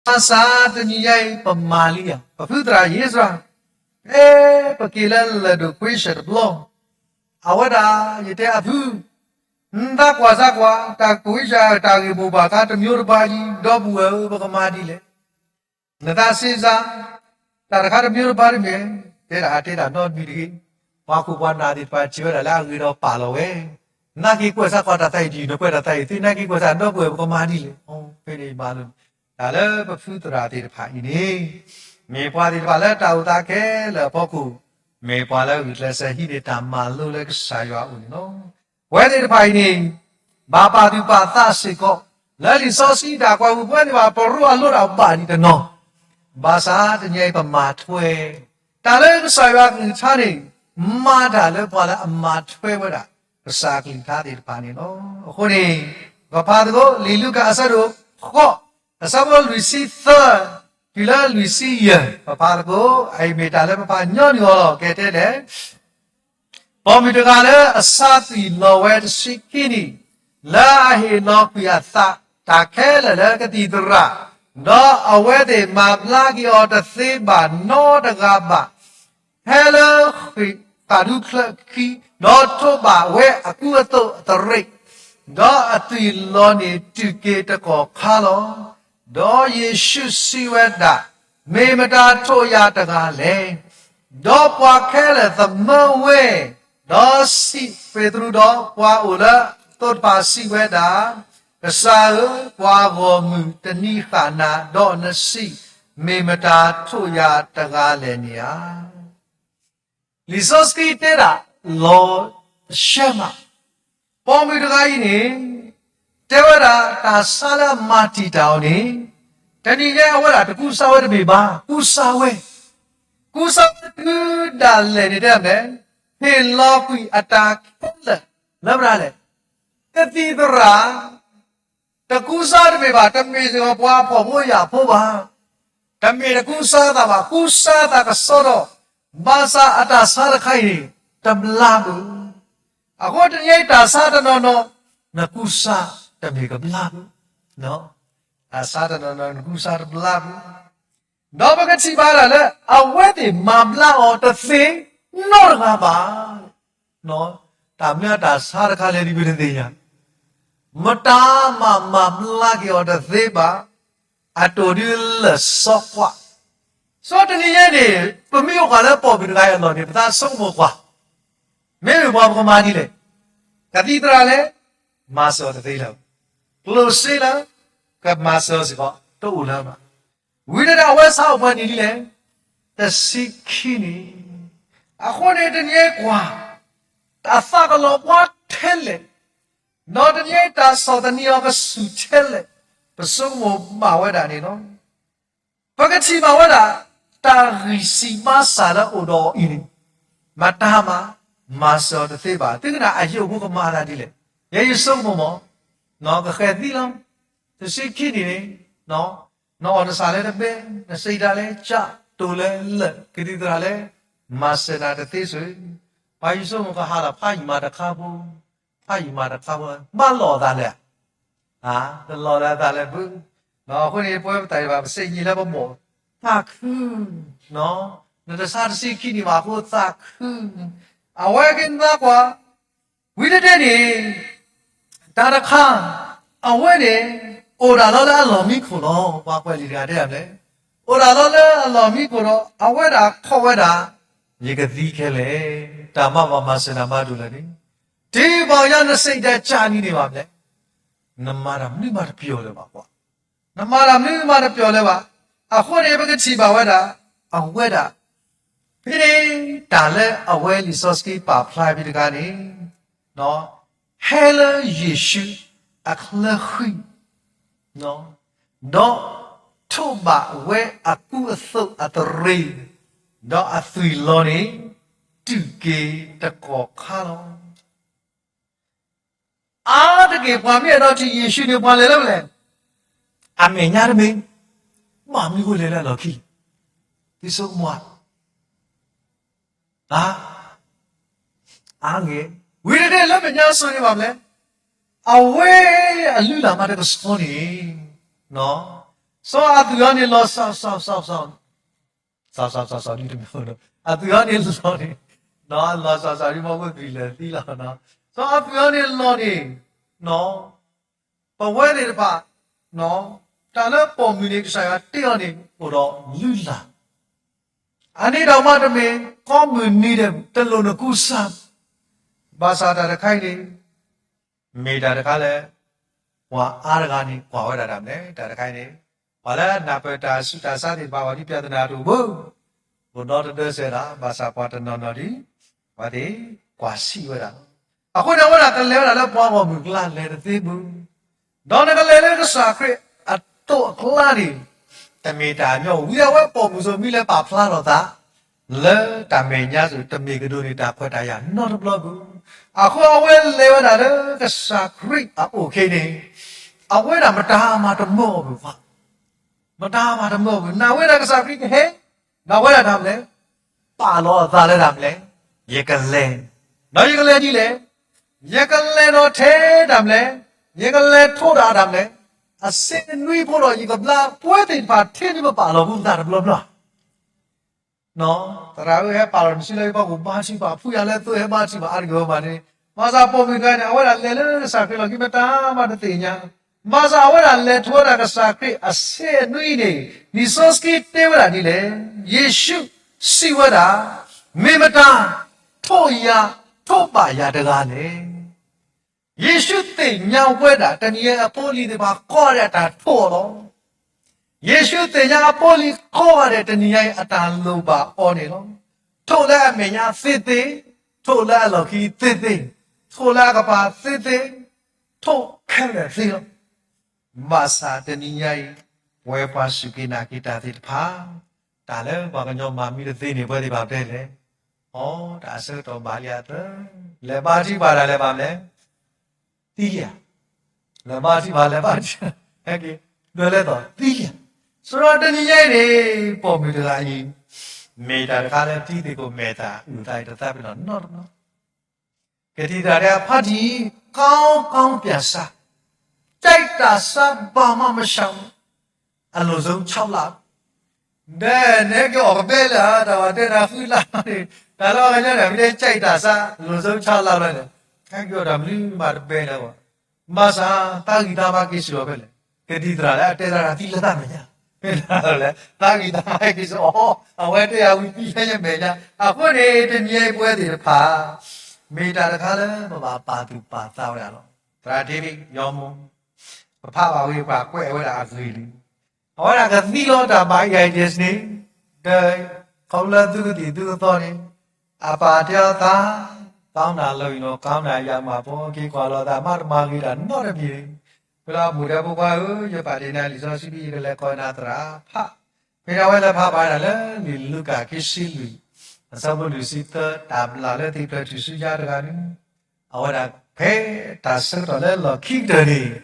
ဘၣ်ဆၣ်တနံၤညါအံၤ ပမၤလံဧါ, ပဖုသရၣ်ယ့စရၤ, ဖဲပက့ၤလၢလၢၢ်ဒိၣ်ကွ့ဆၢၣ်တဘျီ, အဝဲဒၣ် ယတဲအဖု, နသးကွၢ်စၢ်ကွၢ် တၢ်ကွ့ဆၢၣ်တၢ်ဂ့ၢ်မိၢ်ပှၢ်အခါတမျိုးတပါလံ, ဒီပုၢ်ဝဲၢ်ဧၢ ပကမၤဒ်လဲၣ်. နသးစ့စၢ် တၢ်တခါတမျိုးတပါတမ့ၢ်, တဲဒၣ်တဲဒၣ်နီတမံၤတဂ့ၤ, ပှၤခိၣ်ပှၤနၢ်သ့ၣ်တဖၣ်ထံၣ်ဝဲဒၣ်လၢအဂ့ၤဒီးပာ်လီၤဝဲ, နက့ၤကွဲးစၢ်ကွၢ်တၢ်သးအံၤဒ်အံၤ နကွဲးတၢ်သးအံၤသ့ နက့ၤကွဲးစၢ်ဒီပုၢ်ဝဲၢ် ပကမၤဒ်လဲၣ်. ဖဲန့ၣ်မၤလိ တၢ်လၢပဖုသရၣ်သ့ၣ်တဖၣ်အံၤန့ၣ်, မ့ၢ်ပှၤသ့ၣ်တဖၣ်လၢတၢ်အိၣ်သးခဲလၢာ်အဖီခိၣ်, မ့ၢ်ပှၤလၢဂုာ်ကျဲးစၢးဟံးန့ၢ်တၢ်မၤလိလၢကစၢ်ယွၤအအိၣ်န့ၣ်လီၤ. ပဝဲသ့ၣ်တဖၣ်အံၤန့ၣ် ဘၣ်ပာ်သူၣ်ပာ်သးစ့ၢ်ကီး, လၢလံာ်စီဆှံတၢ်ကွဲးပူၤ ပဝဲသ့ၣ်တဖၣ် ပရိအလိတၢ်ဘၣ်ဒံးတနီၤ, ဘၣ်ဆၣ်တနံၤအံၤပမၤထွဲ တၢ်လၢကစၢ်ယွၤအကလုၢ်ကထါန့ၣ် မၤတၢ်လၢပှၤလၢအမၤထွဲဝဲဒၣ် ကစၢ်အကလုၢ်ကထါသ့ၣ်တဖၣ်န့ၣ်လီၤ. အဃိန့ၣ် ပဖးသကိး လံာ်လူၤကၣ်အဆၢဒိၣ်ဃိး အဆၢဖိလွံၢ်ဆံသၢ တုၤလၢလွံၢ်ဆံယဲၢ် ပဖးသကိး, အအံၤမ့ၢ်တၢ်လၢပဖးညီနုၢ်အီၤလီၤ. ကဲတဲလဲၣ် ပိာ်မုၣ်တဂၤလၢအဆါသွံၣ်လီၤဝဲတဆံခံနံၣ်, လၢအဟ့ၣ်လီၤကွံာ်အသး တၢ်ခဲလၢာ်လၢကသံၣ်သရၣ်, ဒီးအဝဲသ့ၣ်မၤဘျါက့ၤအီၤတသ့ဘၣ်နီတဂၤဘၣ်, ဟဲလၢဃ့ၢ်ဃၣ်ဒူချၢခံ, ဒီးထိးဘၣ်ဝဲအကူအသိးအသရ့း, ဒီးအသွံၣ်လီၤန့ၣ်တုၤက့ၤတကီၢ်ခါလီၤ. ဒီးယ့ၣ်ၡူးစံးဝဲဒၣ်, မ့ၢ်မတၤထိးယၤတဂၤလဲၣ်. ဒီးပှၤခဲလၢာ်သမၢဝဲ, ဒီးစံးပ့းတရူးဒီးပှၤအိၣ်လၢအသိးတဖၣ်စံးဝဲဒၣ်, ကစၢ်ဧၢ, ပှၤဂီၢ်မုၢ်တနံၤဃၣ်နၤ, ဒီးနစံး, မ့ၢ်မတၤထိးယၤတဂၤလဲၣ်န့ၣ်ဧါ. လံာ်စီဆှံတဲဒၣ်လီၤတံၢ်မး, ပိာ်မုၣ်တဂၤအံၤန့ၣ် တဲဝဲဒၣ်တၢ်ဆါလၢအမၤတံာ်တာ်အီၤန့ၣ်, တနံၤညါအဝဲဒၣ်တကူစါဝဲတမ့ၢ်ဘၣ်, ကူစါဝဲ, ကူစါဝဲတုၤဒၣ်လဲာ်န့ၣ်တဲဒၣ်လဲၣ်, ဟ့ၣ်လီၤကွံာ်အတၢ်ခဲလၢာ်လၢပှၤလဲၣ်, ကသံၣ်သရၣ် တကူစါတမ့ၢ်ဘၣ်, တမ့ၢ်စ့ၢ်ကီးပှၤဖှီၣ်ဖိယာ်ဖိဘၣ်, တမ့ၢ်တကူစါသးဘၣ်, ကူစါသးကစီဒီ, ဘၣ်ဆၣ်အတၢ်ဆါတခါအံၤန့ၣ် တဘျါဘၣ်. အဃိတနံၤအံၤတၢ်ဆါတနီၤနီၤ နကူစါတမ့ၢ်ကဘျါဘၣ်, တၢ်ဆါတနီၤနီၤနကူစါတဘျါဘၣ်. ဒီးပကထံၣ်ဘၣ်ဒၣ်လၢ အဝဲသ့ၣ်မၤဘျါအီၤတသ့နီတဂၤဘၣ်. တၢ်မနုၤတၢ်ဆါတခါလဲၣ်ဒ်ပတသ့ၣ်ညါ, မတၤမၤမၤဘျါက့ၤအီၤတသ့ဘၣ်, အတိၢ်ဒုးလၢာ်စီကွၢ်. ဆိတနံၤညါန့ၣ် ပမ့ၢ်အိၣ်ဃာ်လၢပိာ်မုၣ်တဂၤအံၤအလီၢ်န့ၣ် ပသးဆိကမိၣ်ကွၢ်, မ့မ့ၢ်ပှၤပကမၤဒ်လဲၣ်, ကသံၣ်သရၣ်လဲၣ်, မၤစၢၤအီၤတသ့လၢၤ, ကျိၣ်စ့လၢ ကမၤစၢၤအီၤစ့ၢ်ကီး တအိၣ်လၢၤဘၣ်. ဝံၤတဒၣ်အဝဲဆါအိၣ်ပှဲၤနံၣ်ဒ်လဲၣ်, တဆံခံနံၣ်. အဃိန့ၣ်တနံၤအံၤကွၢ်, အသးကလီၤပှီၢ်ထဲလဲၣ်, ဒီးတနံၤအံၤတၢ်ဆီၣ်သနံးအီၤကဆူၣ်ထဲလဲၣ်, ပဆိကမိၣ်ဘၣ်ဝဲဒၣ်န့ၣ်လီၤ. ပကထံၣ်ဘၣ်ဝဲဒၣ် တၢ်ဂံၢ်စၢ်ဘါစၢ်လၢအိၣ်ဒီးအီၤအံၤန့ၣ်, မတၤမၤ, မၤစၢၤအီၤတသ့ဘၣ်. သုကနၣ်အယိာ်ဖိကမၤအသးဒ်လဲၣ်, ယဲယဆိကမိၣ်မး, ကဃဲၤသံလီၤ, တဆံခံနံၣ်န့ၣ်, နအီၣ်နသးလဲၤတဘဲ, နစံးတၢ်လဲၤကၠး, တိၢ်လဲၤလၢာ်, ကသံၣ်သရၣ်လဲၤ, မၤစၢၤနၤတသ့ဆိ, ပှၤယဆိကမိၣ်ကဟးလီၤ ဖးယံာ်မးတခါဖိ, ဖးယံာ်မးတခါဖိ, ဘၣ်လီၤအသးလဲၣ် တလီၤလၢအသးလၢၤဘၣ်. အဃိန့ၣ် ပဝဲပသးဘၣ် ပသ့ၣ်ညါလၢပမိၢ်, သးခု, နတဆါတဆံခံနံၣ်ဘၣ်အဃိသးခု, အဝဲကနၣ်ကွၢ်, ဝံၤတတဲန့ၣ်, တၢ်တခါ, အဝဲန့ၣ်, အိၣ်ဒၣ်လီၤလၢအလီၢ်မံခိၣ်လီၤ. ပှၤကွဲးလံာ်တဂၤတဲဒ်လဲၣ်, အိၣ်ဒၣ်လီၤလၢအလီၢ်မံခိၣ်ဒီး အဝဲဒၣ်ခိးဝဲဒၣ်, ယကသံခဲလၢာ်, တၢ်မၤဘၣ်မၤစၢၤနၤမၤဒိၣ်လၢာ်န့ၣ်, တုၤပှၤကညီနစံးဒၣ်ကၠးနံၤန့ၣ်ဘၣ်လဲၣ်, နမၤတၢ်မနုၤမးတပျီၤလၢၤဘၣ်ကွၢ်, နမၤတၢ်မနုၤမးတပျီၤလၢၤဘၣ်. အဃိန့ၣ် ပကထံၣ်ဘၣ်ဝဲဒၣ်, အဝဲဒၣ်, ဖဲန့ၣ်တၢ်လၢအဝဲလံာ်စီဆှံပာ်ဖျါဖဲတခါန့ၣ်, ဟဲလၢယ့ၣ်ၡူးအချၢဃံ, ဒီး ထိးဘၣ်ဝဲအကူအသိးအသရ့ၤ, ဒီးအသွံၣ်လီၤန့ၣ် တူၢ်က့ၤတကီၢ်ခါလီၤ. အါတက့ၢ်ပှၤမ့ၢ်အဲၣ်ဒိးထံၣ်ယ့ၣ်ၡူးန့ၣ် ပှၤလဲၤလၢမနုၤလဲၣ်, အမဲာ်ညါတမ့ၢ်, မ့ၢ်မနုၤအဃိလဲၤလၢအလီၢ်ခံ, သံဆိကမိၣ်ဧါ. အါ, အါဂ့ၤ, ဝံၤတက့ၢ်လၢမဲာ်ညါစိၤန့ၣ်ဘၣ်မနုၤလဲၣ်, အဝဲအလုၢ်လၢ်မးတကဆှီန့ၣ်, စီၤအသွံၣ်အီၤန့ၣ်လီၤစးစးစးစး စီၤစီၤစီၤစီၤဒ်တမ့ၢ်, အသွံၣ်အီၤန့ၣ်လီၤန့ၣ်, လီၤစးစးဒ်မ့ၢ်ဝဲသွံၣ်လၢာ်သံလီၤ, စီၤအသွံၣ်အီၤန့ၣ်လီၤန့ၣ်, ပဝဲသ့ၣ်တဖၣ်, တၢ်လၢပိာ်မုၣ်န့ၣ် ကစၢ်ယွၤတ့အီၤန့ၣ် အိၣ်ဒီးလုၢ်လၢ်, အန့ၣ်ဒီးမးတမ့ၢ် ကိးမုၢ်နံၤဒဲး တလိၣ်နကူစါ, ဘၣ်ဆၣ်တၢ်တခါအံၤန့ၣ် မ့ၢ်တၢ်တခါလၢ ပှၤအါတဂၤန့ၣ် ကွၢ်ဝဲဒၣ်တၢ်မနုၤလဲၣ်, တၢ်တခါအံၤန့ၣ် ပှၤလၢနၢ်ပၢၢ်တၢ်ဆူးတၢ်ဆါသ့ၣ်တဖၣ် ပှၤဒ်ပြဿနာတအိၣ်ဘၣ်, အိၣ်ဒီးတဒၢစဲးဒၣ်, ဘၣ်ဆၣ်ပှၤတနီၤနီၤဒ် ပှၤသ့ၣ်ကွၢ်ဆံးဝဲဒၣ်လီၤ. အဃိန့ၣ် အဝဲဒၣ်ကလဲၤဝဲဒၣ်လၢပှၤဂီၢ်မုၢ်အကျါလဲၤတသ့ဘၣ်, ဒီးနကလဲၤလၢကစၢ်ခရံာ်အသိးအကျါန့ၣ် တမ့ၢ်တၢ်ညီ, ဝံၤအဝဲပိာ်မုၣ်စိၤမံၤလၢပာ်ဖျါထီၣ်သး လၢတၢ်မဲာ်ညါစိၤ တမ့ၢ်ကဒိးန့ၢ်တၢ်ခွဲးတၢ်ယာ်နီတဘျီဘၣ်. အဃိအဝဲလဲၤဝဲဒၣ်လၢကစၢ်ခရံာ်အအိၣ်အခံန့ၣ်, အဝဲဒၣ်မတၤမၤတမၢအီၤဘၣ်, မတၤမၤတမၢအီၤဘၣ်, နာ်ဝဲဒၣ်ကစၢ်ခရံာ်ကဟဲ, ဒီးအဝဲဒၣ်တၢ်မနုၤလဲၣ်, ပာ်လီၤအသးလၢတၢ်မနုၤလဲၣ်, ယကလဲၤ, ဒီးယကလဲၤဒ်လဲၣ်, ယကလဲၤဒီးထဲတၢ်မနုၤလဲၣ်, ယကလဲၤထိးဒၣ်တၢ်မနုၤလဲၣ်, အဆ့နွံဖိဒီးယကဘျါပဝဲသ့ၣ်တဖၣ်ထဲန့ၣ် ပပာ်လီၤပသးတဘျီဘျီ သရၣ်ဧၢဟဲပာ်လီၤနစုလၢယဖီခိၣ်ဘါထုကဖၣ် ဖုယၤလၢသိဟဲဘါထုကဖၣ်အါတက့ၢ်ဝဲမးန့ၣ်, ဘၣ်ဆၣ်ပိာ်မုၣ်တဂၤန့ၣ် အဝဲဒၣ်လဲၤလၢကစၢ်ခရံာ်လီၢ်ခံ မတၤမၤတသ့ၣ်ညါ, ဘၣ်ဆၣ်အဝဲဒၣ်လဲၤထိးဝဲဒၣ်ကစၢ်ခရံာ်အဆ့နွံန့ၣ်, လံာ်စီဆှံတဲဝဲဒၣ်ဒ်လဲၣ်, ယ့ၣ်ၡူးစံးဝဲဒၣ်, မ့ၢ်မတၤ, ထိးယၤ, ထိးဘၣ်ယၤတဂၤလဲၣ်. ယ့ၣ်ၡူးသ့ၣ်ညါဝဲဒၣ် တနံၤညါအံၤအဖိအလံၤသ့ၣ်တဖၣ်ကိးဂၤဒဲးအတၢ်ထိးအီၤလီၤ. ယ့ၣ်ၡူးသ့ၣ်ညါအဖိအလံၤကိးဂၤဒဲး တနံၤညါအံၤအတၢ်လိၣ်ဘၣ်အီၤန့ၣ်လီၤ. ထိးလၢအမဲာ်ညါသ့သ့, ထိးလၢအလီၢ်ခံသ့သ့, ထိးလၢအကပၤသ့သ့, ထိးခဲလၢာ်သ့လီၤ. ဘၣ်ဆၣ်တနံၤညါအံၤ, ပဝဲပှၤစူၢ်က့ၤနာ်က့ၤတၢ်သ့ၣ်တဖၣ်, တၢ်လၢပှၤကညီမၤမံတသ့န့ၣ် ပဝဲသ့ၣ်ဘၣ်ပတဲလဲၣ်, အိ, တၢ်ဆၢကတီၢ်ဘၣ်လံအသၢ, လဲၤဘါထုကဖၣ်တၢ်လဲၤဘၣ်မနုၤလဲၣ်, သံလံဧါ, လဲၤဘါထုကဖၣ်လဲၤဘါထု, ဟဲက့ၤ, ဒွဲလဲၤသီၣ်သံလံဧါ. ဆိုတော့တနံၤညါအံၤန့ၣ်, ပိာ်မုၣ်တဂၤအံၤ, မ့ၢ်တၢ်တခါလၢတံၤသကိးမဲာ်သၣ်အုၣ်သးအံၤ တသးပ့ၤနီၣ်နီတဘျီ ကသံၣ်သရၣ်တဲ ဖါတံၣ်, ကောင်းကောင်းပြန်စား, ကြိုက်တာစား ဘာမှမလျှော့, အလွန်ဆုံး ခြောက်လ ဒီးနဟဲက့ၤအီၣ်ကဘဲလၢ တၢ်ဘၣ်တဲနၤဃုလါန့ၣ်, တၢ်လၢပှၤကညီန့ၣ် မ့ၢ်တဲ ကြိုက်တာစား အလွန်ဆုံး ခြောက်လ ဘျီန့ၣ်, ဟဲက့ၤအီၣ်တၢ်မနုၤမးတဘဲလၢၤဘၣ်. ဘၣ်ဆၣ် သးဂံၢ်သးဘါက့ၤစ့ၢ်ကီးဖဲလဲၣ်, ကသံၣ်သရၣ်လၢအတဲသရၣ်သံလၢသးမဲာ်ညါ, သးဂံၢ်သးဘါက့ၤစ့ၢ်ကီး, အဝဲတဲယၤဝံၤသံလၢယမဲာ်ညါ. အဃိန့ၣ် တနံၤအံၤပဝဲသ့ၣ်တဖၣ် မ့ၢ်တၢ်တခါလၢပဘၣ်ပာ်သူၣ်ပာ်သးဝဲဒၣ်လီၤ. သရၣ်ဒ့ဘ့း ယီမူး, ပဖးဘၣ်ဝံၤ ပှၤကွဲးဝဲဒၣ်အဂ့ၢ်လံ. အဝဲဒၣ်ကသံလီၤတၢ်ဘၣ် AIDS န့ၣ်, ဒီးခီဖျိလၢသုကသံၣ်သုကသီန့ၣ်, အပၢ်တဲအီၤသး, ကောင်းတာလုပ်ရင်တော့ ကောင်းတာရမှာပေါ့, က့ၤကွၢ်လီၤသးမးတမၤဂ့ၤတၢ်နီတမံၤန့ၣ်, ဖဲလၢအမိၢ်ဒီးဖိခွါဧၢ, ယပာ်တ့ၢ်နၤလံာ်စီဆှံ ယကလဲၤကိးနၤသရၣ်ဖး, ဖဲဒၣ်ဝဲလဲၤဖးဘၣ်ဒၣ်လၢလံာ်လူၤကၣ်ခံဆံလွံၢ်, အဆၢဖိလွံၢ်ဆံသၢ, တၢ်ဘျၣ်လၢသ့ၣ်ဖျၢၣ်ထူၣ်စုညါတဂၤန့ၣ်, အဝဲဒၣ်ဖဲတၢ်ဆၢကတီၢ်လၢလီၢ်ခံကတၢၢ်န့ၣ်,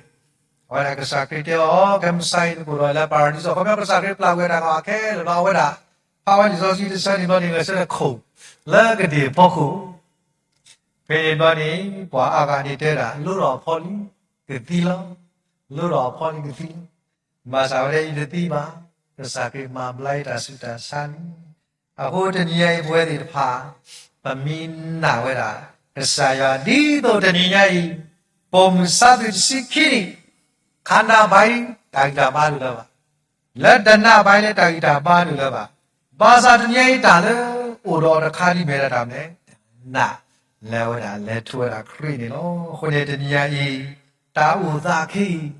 အဝဲဒၣ်ကစၢ်ခရံာ်တဲအီၤ ကဲမုၢ်ဆါအံၤနကိၣ်ဒီးလၢပၤရဒံစူး, ခီဖျိကစၢ်ခရံာ်ပျၢ်ကွံာ်တၢ်ကမၣ်ခဲလၢာ်လီၤ. အဝဲဒၣ်ဖးဝဲလံာ်စီဆှံတဆၢန့ၣ်ဘျီန့ၣ် ဂဲၤဆၢထၢၣ်ခိၣ်လၢကဒ့ၣ်အဖီခိၣ်, ဖဲန့ၣ်ဘျီန့ၣ် ပှၤအါဂၤန့ၣ်တဲဒၣ် လိဒီးအဖီလံကသံလီၤ, လိဒီးအဖီလံကသံလီၤ. ဘၣ်ဆၣ်ဝဲဒၣ်ယတသံဘၣ်, ကစၢ်ခရံာ်မၤဘျါယတၢ်ဆူးတၢ်ဆါန့ၣ်, အဃိတနံၤညါအံၤပဝဲသ့ၣ်တဖၣ်, ပမ့ၢ်နာ်ဝဲဒၣ် ကစၢ်ယွၤဒ်သိးတနံၤညါအံၤ, ပိာ်မုၣ်ဆါသွံၣ်တဆံခံနံၣ်, ခါနၢ်ဘါအံၤ တၢ်ဂံၢ်တၢ်ဘါဒၣ်လၢၤဘၣ်, လၢတနၢ်ဘါအံၤလၢတၢ်ဂံၢ်တၢ်ဘါဒၣ်လၢၤဘၣ်, ဘၣ်ဆၣ်တနံၤညါအံၤတၢ်လၢအိၣ်ဒီးတခါဒ်မ့ၢ်ဒၣ်တၢ်မနုၤလဲၣ်, နာ်လၢအဝဲဒၣ်လဲၤထိးဝဲဒၣ်ခရံာ်န့ၣ်လီၤ. အဃိန့ၣ်တနံၤညါအံၤ, တၢ်အိၣ်သးခဲအံ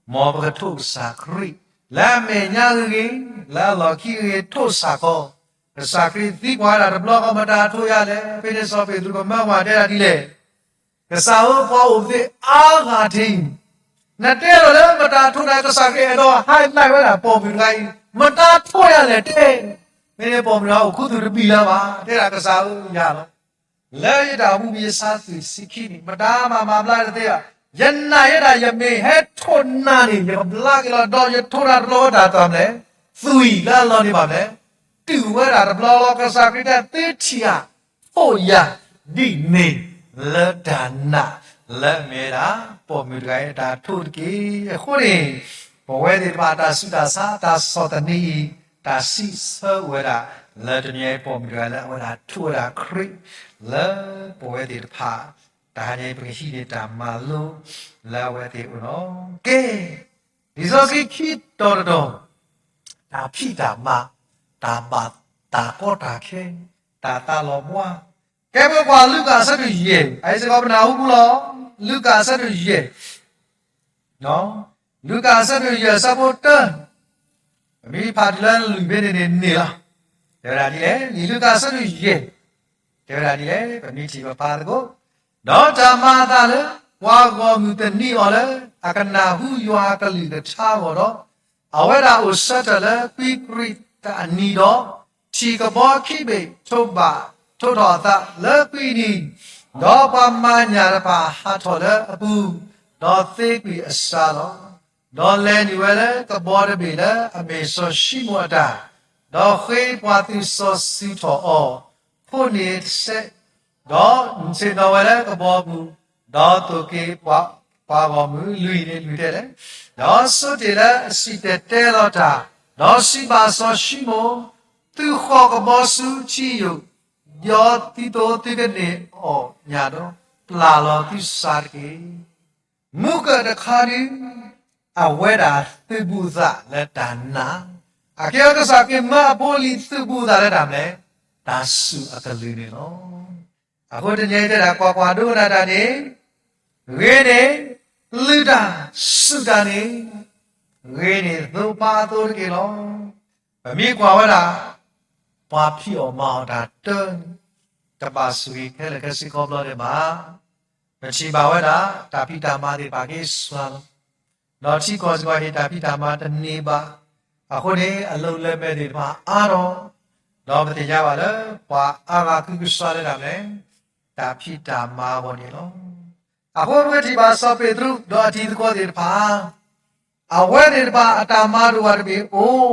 ၤ, မ်ပကထိးကစၢ်ခရံာ်, လၢအမဲာ်ညါဂ့ၤဂ့ၤ, လၢအလီၢ်ခံဂ့ၤဂ့ၤ ထိးစ့ၢ်ကီး, ကစၢ်ခရံာ်သံကွၢ်ဒၣ်တဘျီဃီ မတၤထိးယၤလဲၣ်, ဖဲန့ၣ်စီၤပ့းတရူးကမၢကွၢ်တဲဒၣ်ဒ်လဲၣ်, ကစၢ်ဧၢ ပှၤအိၣ်သ့အါဂၤထံၣ် နတဲလီၤလၢမတၤထိၣ်နၤ ကစၢ်ခရံာ်အဲၣ်ဒိး highlight ဝဲဒၣ်ပိာ်မုၣ်တဂၤအံၤ မတၤထိၣ်ယၤလဲၣ်တဲ, မ့ၢ်န့ၣ်ပိာ်မုၣ်တဂၤအိၣ်ခူသူၣ်တဘံၣ်လၢၤဘၣ်, တဲဒၣ်ကစၢ်ဧၢယၤလီၤ. လၢယတၢ်မူမံၤအဆါသွံၣ်ဆံခံန့ၣ် မတၤမၤမၤဘျါတသ့ဘၣ်. ယနာ်ယဲဒၣ် ယမ့ၢ်ဟဲထိၣ်နၤန့ၣ် ယကဘျါက့ၤလီၤ, ဒီးယထိၣ်နၤတဘျီဝဲတၢ်တၢ်မနုၤလဲၣ်, သွံၣ်လၢအလီၢ်န့ၣ်ဘၣ်မနုၤလဲၣ်, တုၤဝဲဒၣ်တဘျီလီၤ. ကစၢ်ခရံာ်တဲ သုထံၣ်ဧါ, ထိၣ်ယၤဒ်န့ၣ်လၢတၢ်နာ်, လၢအမ့ၢ်ဝဲဒၣ် ပိာ်မုၣ်တဂၤအံၤတၢ်ထိၣ်တက့ၢ်. အဃိန့ၣ် ပဝဲသ့ၣ်တဖၣ်တၢ်ဆူးတၢ်ဆါ တၢ်ဆီၣ်သနံးအံၤ တၢ်စံးဆၢဝဲဒၣ် လၢတနံၤအံၤပိာ်မုၣ်တဂၤလၢအဝဲဒၣ်ထိၣ်ဝဲဒၣ်ခရံာ် လၢပဝဲသ့ၣ်တဖၣ် တဟါညါအံၤ ပကဟံးန့ၢ်တၢ်မၤလိ လၢအဝဲသ့ၣ်အအိၣ်လီၤ. ကဲ, လံာ်စီဆှံခံတီၤတတီၤ, တၢ်ဖံးတၢ်မၤ, တၢ်ဘၣ်တၢ်ကီတၢ်ခဲ, တၢ်သးလီၤဘှါ, ကဲပကွၢ်လူၤကၣ်အဆၢဒိၣ်ယဲၢ်, အအံၤစ့ၢ်ကီးပနၢ်ဟူပူၤလီၤ. လူၤကၣ်အဆၢဒိၣ်ယဲၢ် လူၤကၣ်အဆၢဒိၣ်ယဲၢ်အဆၢဖိတၢ, ပမ့ၢ်ဖးတုၤလၢလွံၢ်ဖဲန့ၣ်န့ၣ်န့ၣ်လီၤ. တဲဝဲဒၣ်ဒ်လဲၣ်, လံာ်လူၤကၣ်အဆၢဒိၣ်ယဲၢ်, တဲဝဲဒၣ်ဒ်လဲၣ်, ပမ့ၢ်ထံၣ်ပဖးသကိး, ဒီးတၢ်မၤအသးလၢ ပှၤဂီၢ်မုၢ်သနံးအီၤလၢ အကနၣ်ဟူယွၤအကလုၢ်ကထါအဂီၢ်ဒီး, အဝဲဒၣ်အိၣ်ဆၢထၢၣ်လၢကွံကြံၣ်တၢ်အနံၤဒီး, ထံၣ်ကဘီခံဘ့ၣ်ထိးဘၣ်ထိးထီၣ်အသးလၢကွံနံၤ, ဒီးပှၤမၤညၣ်တဖၣ်ဟးထီၣ်လၢအပူၤ, ဒီးသ့ကွံာ်အစါလီၤ. ဒီးလဲၤနုာ်ဝဲလၢကဘီတဘ့ၣ်လၢအမ့ၢ်စီၤၡံမိၣ်အတၢ်, ဒီးဃ့ပှၤသုးစီၤစုၤထီၣ်အီၤ, ဖိန့ၣ်တစဲး, ဒီးဆ့ၣ်နီၤဝဲလၢကဘီပူၤ, ဒီးသိၣ်က့ၤပှၤဂီၢ်မုၢ်လွံၢ်န့ၣ်လွံၢ်တဲလဲၣ်, ဒီးဆိတ့ၢ်လၢအစံၣ်တဲၤတဲလီၤတၢ်, ဒီးစံးဘၣ်စီၤၡံမိၣ်, သုဃီၣ်ကဘီဆူထံယိာ်, ဒီးသုသိသုကန့ၢ်အီၣ်ညၣ်ဒီး, ပျၢ်လီၤသုစါတက့ၢ်. မူကၢၢ်တခါဒုး, အဝဲဒၣ်သုးဘူးသးလၢတၢ်နာ်, အကဲကစၢ်ခရံာ်မၢအဖိလံၤသုးဘူးသးလၢတၢ်မနုၤလဲၣ်, တၢ်စူၢ်အကလုၢ်န့ၣ်လီၤ. အဃိတနံၤအံၤတဲဒၣ်ကွၢ်ကွၢ်ဒိကနၣ်တၢ်န့ၣ်, ဂ့ၤန့ၢ်လုၢ်တၢ်စူၢ်တၢ်န့ၣ်, ဂ့ၤန့ၢ်သိပာ်အသိတက့ၢ်လီၤ. ပမ့ၢ်ကွၢ်ဝဲဒၣ် ပှၤဖံးအီၣ်မၤအီၣ်တၢ်တၢ်န့ၣ်, တဘၣ်ဆိၣ်ဂ့ၤခဲလၢာ်ခဲဆ့ခီဖျိဒံးဘၣ်. ပထံၣ်ဘၣ်ဝဲဒၣ် တၢ်ဖံးတၢ်မၤသ့ၣ်တဖၣ်က့ၤစွါလီၤ. ဒီးထံကီၢ်စ့ၢ်ကီးဟ့ၣ်တၢ်ဖံးတၢ်မၤတန့ၢ်ဘၣ်. အဃိန့ၣ် အလုပ်လက်မဲ့သ့ၣ်တဖၣ်အါထီၣ်, ဒီးပသ့ၣ်ညါဘၣ်လၢ ပှၤအါဂၤကုကစွါလၢတၢ်မနုၤလဲၣ်, တၢ်ဖံးတၢ်မၤအဂီၢ်န့ၣ်လီၤ. အဃိပထံၣ်ဘၣ်စီၤပ့းတရူးဒီးအတံၤသကိးသ့ၣ်တဖၣ် အဝဲသ့ၣ်တဖၣ်အတၢ်မၤတအိၣ်ဘၣ်တဘ့ၣ်အိၣ်,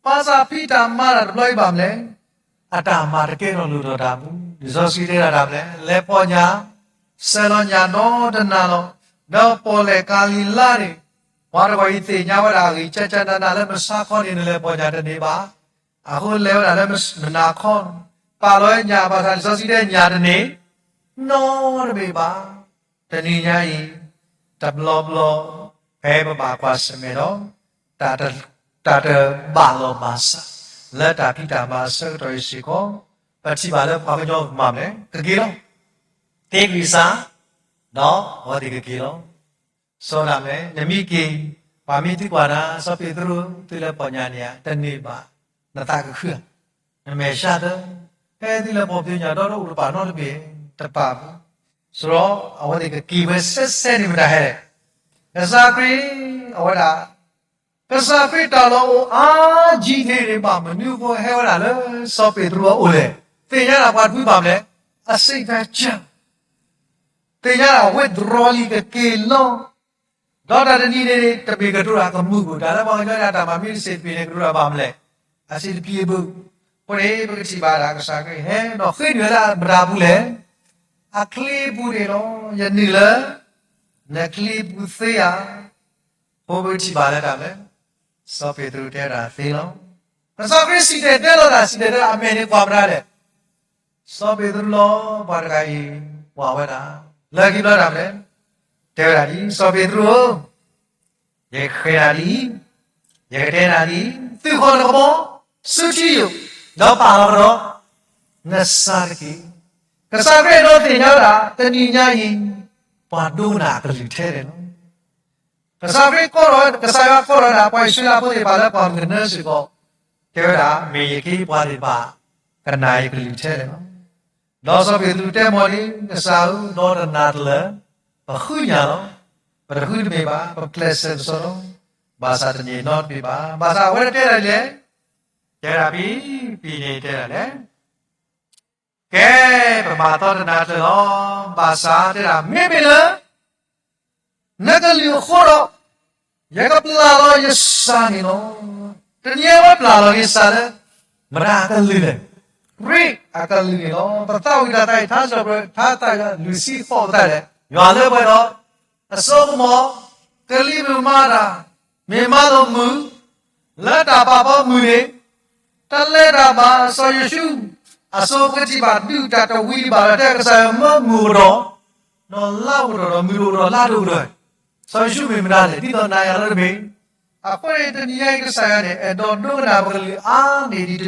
ဘၣ်ဆၣ်ဖံးတၢ်မၤတၢ်တဘျီအံၤဘၣ်မနုၤလဲၣ်, အတၢ်မၤတကဲထီၣ်လိၣ်ထီၣ်တၢ်မူ, လံာ်စီဆှံတဲဒၣ်တၢ်မနုၤလဲၣ်, လဲၤဖီၣ်ညၣ်, ဆဲးလီၤညၣ်ဒီတနၤလီၤ. ဒီးပီၣ်လဲၣ်ကၤလံၤလါန့ၣ်, ပှၤတဂၤအံၤသ့ၣ်ညါဝဲဒၣ်အဂ့ၢ် ကကနနလၢမဆါခီန့ၣ် နလဲၤဖီၣ်ညၣ်တန့ၢ်ဘၣ်. အဃိလဲၤဝဲဒၣ်လၢမနၤခီ, ပာ်လီၤဝဲညၣ်ဘၣ်ဆၣ် လံာ်စီဆှံတဲညၣ်တန့ၢ် နီတဘ့ၣ်ဘၣ်. တနံၤညါအံၤ, တဘျီဘျီ, ဖဲပဘၣ်ကွၢ်ဆၢၣ်မဲာ်ဒီး တၢ်တ, တၢ်တဘၣ်လိာ်ဘၣ်စး လၢတၢ်ဖံးတၢ်မၤအဆၢကတီၢ်အံၤစ့ၢ်ကီး, ပထံၣ်ဘၣ်လၢပှၤကညီကမၤမနုၤလဲၣ်, ကက့ၤလီၤ. သ့ကွံာ်စါ, ဒီးအဝဲသ့ၣ်ကက့ၤလီၤ. စီၤဒၣ်မ့ၢ် နမ့ၢ်က့ၤ, ပှၤမ့ၢ်သံကွၢ်နၤ စီၤပ့းတရူး သုလဲၤဖီၣ်ညၣ်န့ၣ်ဧါ, တန့ၢ်ဘၣ်, နသးကခုဧါ, နမဲာ်ဆှးသၢ, ဖဲသုလဲၤဖီၣ်ပသ့ၣ်ညါဒီးတအိၣ်တပာ်နီတဘ့ၣ်, တပာ်ဘၣ်. ဆိုတော့ အဝဲသ့ၣ်ကက့ၤဝဲစဲစဲန့ၣ်မတၤဟဲလဲၣ်. ကစၢ်ခရံာ်, အဝဲဒၣ် ကစၢ်ခရံာ်တၢ်လီၢ်အိၣ်အါကံၤထံးန့ၣ် ဘၣ်မနုၤအဃိဟဲဝဲဒၣ်လၢစီၤပ့းတရူးအအိၣ်လဲၣ်. သ့ၣ်ညါဒၣ်ပှၤတဖုဘၣ်မနုၤလဲၣ်, အစိတ်ဓာတ်ကျ သ့ၣ်ညါဒၣ် withdraw လံ ကက့ၤလီၤ. ဒီးတၢ်တနံၤန့ၣ် တမ့ၢ်ကတိၤတၢ်ကမူၣ်ဘၣ်, တၢ်လၢပှၤကညီအတၢ်မၤမ့ၢ်တစ့ၢ်တပ့ၤန့ၣ် ကတိၤတၢ်ဘၣ်မနုၤလဲၣ်, အစ့တပံအဘၣ်. အဃိန့ၣ် ပကထံၣ်ဘၣ်ဒၣ်ကစၢ်ခရံာ်ဟဲဒီးဃ့နုာ်လၢမတၤပူၤလဲၣ်, အချံပူၤန့ၣ်လီၤ. ယနုာ်လၢ နချံပူၤသ့ဧါ. အဃိပကထံၣ်ဘၣ်လၢတၢ်မနုၤလဲၣ်, စီၤပ့းတရူးတဲဒၣ်သ့လီၤ. ကစၢ်ခရံာ်စံၣ်တဲၤတဲလီၤတၢ် စံၣ်တဲၤတဲလီၤအမဲာ်န့ၣ်ကွၢ်မတၤလဲၣ်. စီၤပ့းတရူးလီၤ. ပှၤတဂၤအံၤ ကွၢ်ဝဲဒၣ် လၢခံဘျီတၢ်မနုၤလဲၣ်, တဲဝဲဒၣ်ဒ်အံၤ, စီၤပ့းတရူးဧၢ, ယကဃဲၤနၤဒ်အံၤ, ယကတဲနၤဒ်အံၤ, သုးဃီၤနကဘီ ဆူထံယိာ်, ဒီးပာ်လီၤကဒီး နစါတက့ၢ်. ကစၢ်ခရံာ်အဲၣ်ဒိးသ့ၣ်ညါဝဲဒၣ် တနံၤညါအံၤ ပှၤဒိကနၣ်အကလုၢ်ထဲလဲၣ်လီၤ. ကစၢ်ခရံာ်ကိးထီၣ်, ကစၢ်ယွၤကိးထီၣ်ဝဲဒၣ် ပှၤအံၣ်စရ့လးဖိသ့ၣ်တဖၣ်လၢပှၢ်မုၢ်ကနၢစ့ၢ်ကီး, တဲဝဲဒၣ် မ့ၢ်ယကဟ့ၣ်ပှၤသ့ၣ်တဖၣ် ကနၣ်ယကလုၢ်ထဲလဲၣ်လီၤ. ဒီးစီၤပ့းတရူးတဲမီၢ်လံ, ကစၢ်ဧၢ, ဒီတနၤတလၢာ် ပဃုညၣ်လီၤ. ပတဃုတမ့ၢ်ဘၣ်, ပကျဲးစၢးကစီဒီ, ဘၣ်ဆၣ်တန့ၢ်နီတမံၤဘၣ်. ဘၣ်ဆၣ်အဝဲတဲဒၣ်ဒ်လဲၣ်, တဲဒၣ်ဖဲ ဖဲန့ၣ်တဲဒၣ်လဲၣ်, ကဲ, ပမၤသီတနၤကျၢၤလီၤ. ဘၣ်ဆၣ်တဲဒၣ် မ့မ့ၢ်လၢ နကလုၢ်အဃိဒီး ယကပျၢ်လီၤယစၢ်န့ၣ်လီၤ. တနံၤအံၤဝဲပျၢ်လီၤက့ၤစၢ်လၢ မတၤအကလုၢ်လဲၣ်, ခရံာ်အကလုၢ်န့ၣ်လီၤ. ပသးဝံၣ်တၢ်သးအံၤ ထါစံးထီၣ်ပတြၢၤ ထါသးလွံၢ်ဆံဃိးသတးလဲၣ်, ယွၤလၢပှဲၤဒီး အစိကမီၤ, ကလံၤမုၢ်မၤတၢ်, မ့ၢ်မၤလိာ်မုၢ်, လၢတၢ်ပာ်ဖီမုၢ်န့ၣ်, တလဲၤတၢ်ဘၣ်စီၤယိၤၡူ, အစိပကထံၣ်ဘၣ် ဒုၣ်တၢ်တဝံၤဘၣ်ဒီး တဲကစၢ်ယွၤ မၢမုၢ်အိၣ်ဒီး, ဒီးလါအိၣ်ဒီး ဒီးမုၢ်တအိၣ်ဒီးလါတအိၣ်ဒီး, စီၤယိၤၡူမ့ၢ်မတၤလဲၣ် ဒ်သိးနၤယၤလၢတမ့ၢ်. အဃိန့ၣ် တနံၤညါအံၤကစၢ်ယွၤန့ၣ် အဲၣ်ဒိးဒိကနၣ်ပကလုၢ်အါန့ၢ်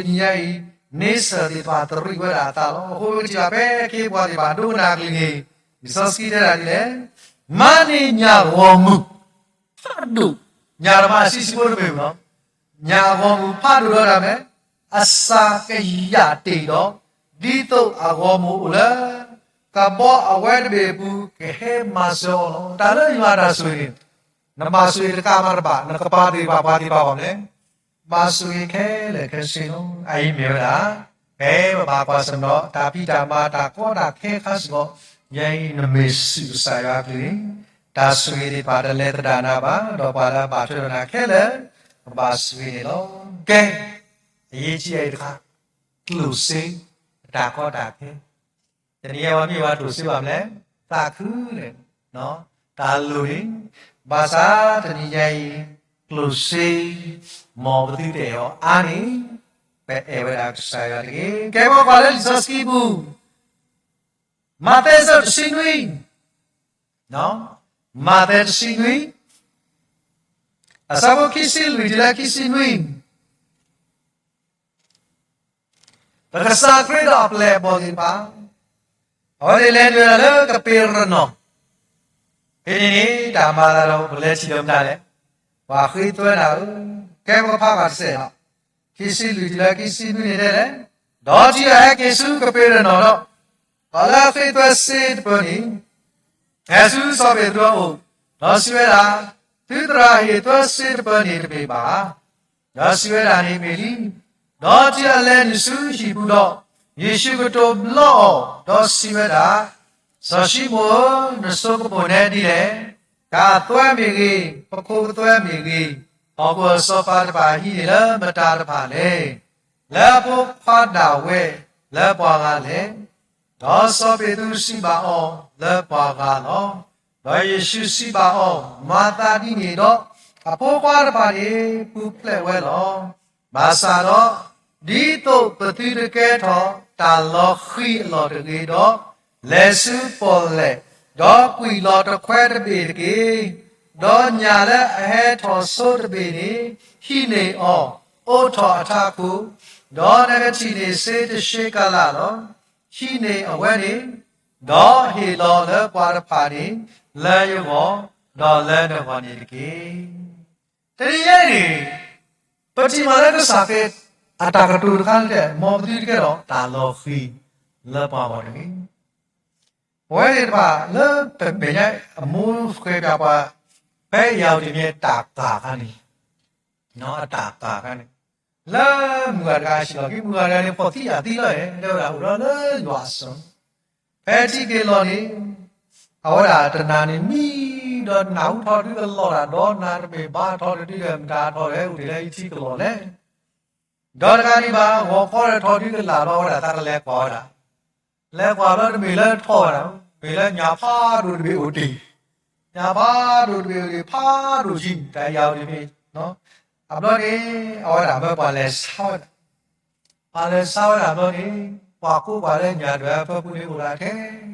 ဒံးတနံၤညါအံၤ, န့ဆၢၣ်သ့ၣ်တဖၣ်တရံးဝဲဒၣ်အသးလီၤ. အဃိပကထံၣ်ဘၣ်ဖဲအခ့အပှၤသ့ၣ်တဖၣ်ဒိကနၣ်အကလုၢ်န့ၣ်, လံာ်စီဆှံတဲဒၣ်ဒ်လဲၣ်, မၤန့ၢ်ညၣ်ဂီၤမုၢ် ဖးဒိၣ်, ညၣ်တဖၣ်အဆံးဆံးဖိတမ့ၢ်မ့ၢ်နီၤ, ညၣ်အဂီၤမူၤဖးဒိၣ်ဒီးတၢ်မ့ၢ်, အစှၤကယၢ်တ့ၢ်ဒီး, ဒ်သိးအဂီၤမူၤအိၣ်လၢ ကဘီအဝဲတဘ့ၣ်အပူၤ ကဟဲမၤစၢၤအီၤလီၤ. တၢ်လၢယွၤတၢ်ဆိၣ်ဂ့ၤန့ၣ်, နဘၣ်ဆိၣ်ဂ့ၤတကးမးတဘၣ်, နကပၤသ့ၣ်တဖၣ်ပှၤသ့ၣ်တဖၣ်ဘၣ်မလဲၣ်, ဘၣ်ဆိၣ်ဂ့ၤခဲလၢာ်ခဲဆ့လီၤ. အအံၤမ့ၢ်ဝဲဒၣ် ဖဲပဘၣ်ကွၢ်ဆၢၣ်မဲာ်ဒီး တၢ်ဖံးတၢ်မၤတၢ်ကီတၢ်ခဲခါဆူၣ်ဒီး, ယဲအံၤနမ့ၢ်စူၢ်ကစၢ်ယွၤအကလုၢ်န့ၣ်, တၢ်ဆိၣ်ဂ့ၤသ့ၣ်တဖၣ်တလဲၤသဒၣ်နၤဘၣ်, ဒီးပှၤလၢအဘၣ်ထွဲဒီးနၤခဲလၢာ်, ကဘၣ်ဆိၣ်ဂ့ၤန့ၣ်လီၤ. ကဲ, အရေးကြီးအံၤတခါ, ကျိၣ်စ့, တၢ်ကီတၢ်ခဲ တနံၤညါအံၤပမ့ၢ်ဝဲကျိၣ်စ့ဘၣ်မလဲၣ်, သးခုလဲၣ်, တၢ်လိၣ်န့ၣ်, ဘၣ်ဆၣ်တနံၤညါအံၤ, ကျိၣ်စ့, မ်ပသုတအဲၣ်အီၤအါန့ၣ်, ပအဲၣ်ဝဲဒၣ်ကစၢ်ယွၤတဂ့ၤ. ကဲ ပကွၢ်လၢလံာ်စီဆှံပူၤ, မးသဲအဆၢတဆံနွံ, မးသဲတဆံနွံ, အဆၢဖိခံဆံလွံၢ်တုၤလၢခံဆံနွံ ပကစၢ်ခရံာ်ဒီးအပျဲၢ်အဘီၣ်သ့ၣ်တဖၣ်, အဝဲသ့ၣ်လဲၤနုာ်လၢကပ့းရနီၣ်, ဖဲန့ၣ်န့ၣ် တၢ်မၤသးဒီးပလဲၤထံၣ်လၢမတၤလဲၣ်, ပှၤဃ့သွဲနၤဧၢ, ကဲပကဖးဘၣ်တစဲးလီၤ, ခံဆံလွံၢ်တုၤလၢခံဆံနွံန့ၣ်တဲလဲၣ်, ဒီးတုၤအဟဲက့ၤဆူကပ့းရနီၣ်ဒီး, ပှၤလၢအဃ့သွဲစ့တပၢၤန့ၣ် ဟဲဆူစီၤပ့းတရူးအအိၣ်, ဒီးစံးဝဲဒၣ်, သုသရၣ်ဟ့ၣ်သွဲစ့တပၢၤန့ၣ်တမ့ၢ်ဘၣ်ဧါ. ဒီးစံးဝဲဒၣ်န့ၣ်မ့ၢ်လံ. ဒီးတုၤအလဲၤနုာ်ဆူဟံၣ်ပူၤဒီး, ယ့ၣ်ၡူးကတိၤဘျီအီၤ, ဒီးစံးဝဲဒၣ်, စီၤၡံမိၣ်ဧၢ, နဆိကမိၣ်နဲဒ်လဲၣ်, တၢ်သွဲမ့ၢ်ဂ့ၤ, ပခိၣ်ပသွဲမ့ၢ်ဂ့ၤ, ဟီၣ်ခိၣ်အစီၤပၤတဖၣ်ဟံးန့ၢ်လၢမတၤတဖၣ်လဲၣ်. လၢအဖိခွါဒၣ်ဝဲလၢပှၤဂၤလဲၣ်. ဒီးစီၤပ့းတရူးစံးဘၣ်အီၤ, လၢပှၤဂၤလီၤ. ဒီးယ့ၣ်ၡူးစံးဘၣ်အီၤ, မၤသးဒ်န့ၣ်ဒီး, အဖိခွါတဖၣ်န့ၣ် ပူၤဖျဲးဝဲလီၤ. ဘၣ်ဆၣ်ဒီး, ဒ်သိးပသုတကဲထီၣ်တၢ်လီၤဃံၤအလီၢ်တဂ့ၤဒီး, လဲၤဆူပီၣ်လဲၣ်, ဒီးကွံာ်လီၤတခွဲတဘ့ၣ်တက့ၢ်. ဒီးညၣ်လၢအဟဲထီၣ်ဆိတဘ့ၣ်န့ၣ်, ဟံးန့ၢ်အီၤ, အိးထီၣ်အထးခိၣ်, ဒီးနကထံၣ်န့ၢ်စ့တရှ့ကၤလးလီၤ. ဟံးန့ၢ်အဝဲန့ၣ်, ဒီးဟ့ၣ်လီၤလၢပှၤတဖၣ်န့ၣ်, လၢယဂီၢ်, ဒီးလၢနဂီၢ်န့ၣ်တက့ၢ်. တနံၤညါအံၤန့ၣ်, ပထံၣ်မးလၢကစၢ်ခရံာ်အတၢ်ကတိၤတခါလၢ, မ်ပသုတကဲထီၣ်တၢ်လီၤဃံၤလၢပှၤဂီၢ်တဂ့ၤ. ပဝဲသ့ၣ်တဖၣ်လၢပမဲာ်ညါအမူဃဲပၠးပှၤ, ဖဲယၤဝတံၣ်မ့ၢ်တၢ်ကၤခါန့ၣ်, အတၢ်ကၤခါန့ၣ်, လၢမုၢ်ဂၤတဂၤအဟံၣ်လီၤ, မုၢ်ဂၤတဂၤန့ၣ် ဖှီၣ်သံယာ်သံလီၤ, တဲဝဲဒၣ်အိၣ်ဒီးလၢယွၤအစိၤ ဖဲထံက့ၤလီၤန့ၣ်, အဝဲဒၣ်တနၤန့ၣ်မံ, ဒီးနၢ်ဟူထီၣ်ဒုကလီၢ်ဒၣ်, ဒီးနၤတမ့ၢ်ဘၣ်ထီၣ်တဒုဒီး မတၤထီၣ်လဲၣ်, အိၣ်တ့ၢ်လၢယထံကလီၢ်လဲၣ်. ဒီးတဂၤန့ၣ်ဘၣ်, ဂီၤခီဒီးထီၣ်ဒုကလၢ်လီၤ, အဝဲဒၣ်သးကလဲၤကွၢ်ဝဲဒၣ်, လဲၤကွၢ်ဘျီတမ့ၢ်လၢထီၣ်ဝဲဒၣ်, မ့ၢ်လၢညၣ်ဖးဒိၣ်တဘ့ၣ်အိၣ်တ့ၢ်, ညၣ်ဖးဒိၣ်တဘ့ၣ်အိၣ်တ့ၢ်ဖးဒိၣ်ဆံ, တၢ်ယၤဝတံၣ်မ့ၢ်, အဘျီန့ၣ်, အဝဲဒၣ်မၢပှၤလဲၤဆါဝဲဒၣ် ပှၤလဲၤဆါဝဲဒၣ်ဘျီန့ၣ်, ပှၤကိးပှၤလၢညၣ်ဒွဲၣ်အဖၢပူၤန့ၣ် အိၣ်ဒၣ်ထဲ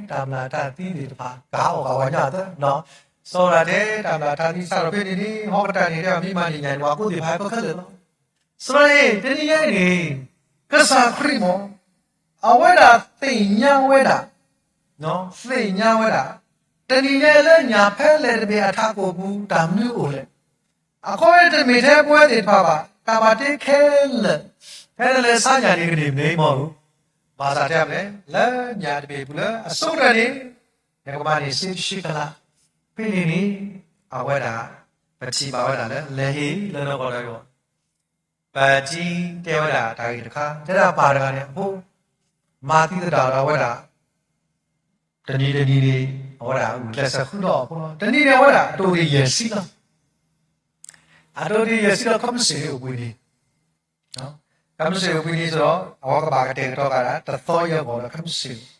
တၢ်မျၢ်တၢ်သံသ့ၣ်တဖၣ်, ကဟးအီၣ်ဃာ်ဝဲညါသၢ, စီၤဝဲဒၣ်ထဲတၢ်မျၢ်တၢ်သံစးထီၣ်ဖဲန့ၣ်န့ၣ်, ဟီၣ်ကတၢၢ်န့ၣ် တဲမ့ၢ်မၤန့ၢ်ညၣ်န့ၣ် ပှၤကိးသ့ၣ်တဖၣ်ဟဲဖၢခဲလၢာ်လီၤ. စီၤဝဲဒၣ်န့ၣ် တနံၤညါအံၤန့ၣ်, ကစၢ်ခရံာ်မ့ၢ်, အဝဲဒၣ်သ့ၣ်ညါဝဲဒၣ်, သ့ၣ်ညါဝဲဒၣ်, တနံၤညါအံၤလၢညၣ်ဖဲလဲၣ်တဘ့ၣ်အထးခိၣ်ပူၤ တၢ်မနုၤအိၣ်လဲၣ် အဃိန့ၣ်တမ့ၢ်ထဲပဝဲသ့ၣ်တဖၣ်ဘၣ်, တၢ်ဘၣ်တ့ခဲလၢာ်, ဖဲနလဲၤဆါညၣ်န့ၣ်ကန့ၢ်မနုၤမ့ၢ်ဧိၤ, ဘၣ်ဆၣ်တဲမလဲၣ်, လၢညၣ်တဘ့ၣ်ပူၤလၢအဆိကတၢၢ်န့ၣ်, နကမၤန့ၢ်စ့တဆံကလး, ဖဲန့ၣ်န့ၣ်, အဝဲဒၣ် ပထံၣ်ဘၣ်ဝဲဒၣ်လၢ လဲၤဟ့ၣ်လၢနဂီၢ်ဒီးယဂီၢ်, ပထံၣ်တဲဝဲဒၣ်တၢ်ဂ့ၢ်တခါ တဲဒၣ်ပၢ်တဂၤန့ၣ် အဖိ မၤသံသဒၣ်ဒီးအဝဲဒၣ် တနံၤတနံၤန့ၣ် အဝဲဒၣ်အဂုာ်ကျဲးစၢးဃုဒီးအဖိလီၤ. တနံၤန့ၣ် အဝဲဒၣ်အတိၢ်သ့ၣ်ယဲၢ်ဆံလီၤ. အတိၢ်သ့ၣ်ယဲၢ်ဆံလီၤ ခဲမုၢ်ဆ့ၣ်အိၣ်ဘှံးနံၤ, ခဲမုၢ်ဆ့ၣ်အိၣ်ဘှံးနံၤဒီး အဝဲကဘၣ်ကတဲာ်ကတီၤကဒီး တသီယဲၢ်ဂီၤဒီး ခဲမုၢ်ဆ့ၣ်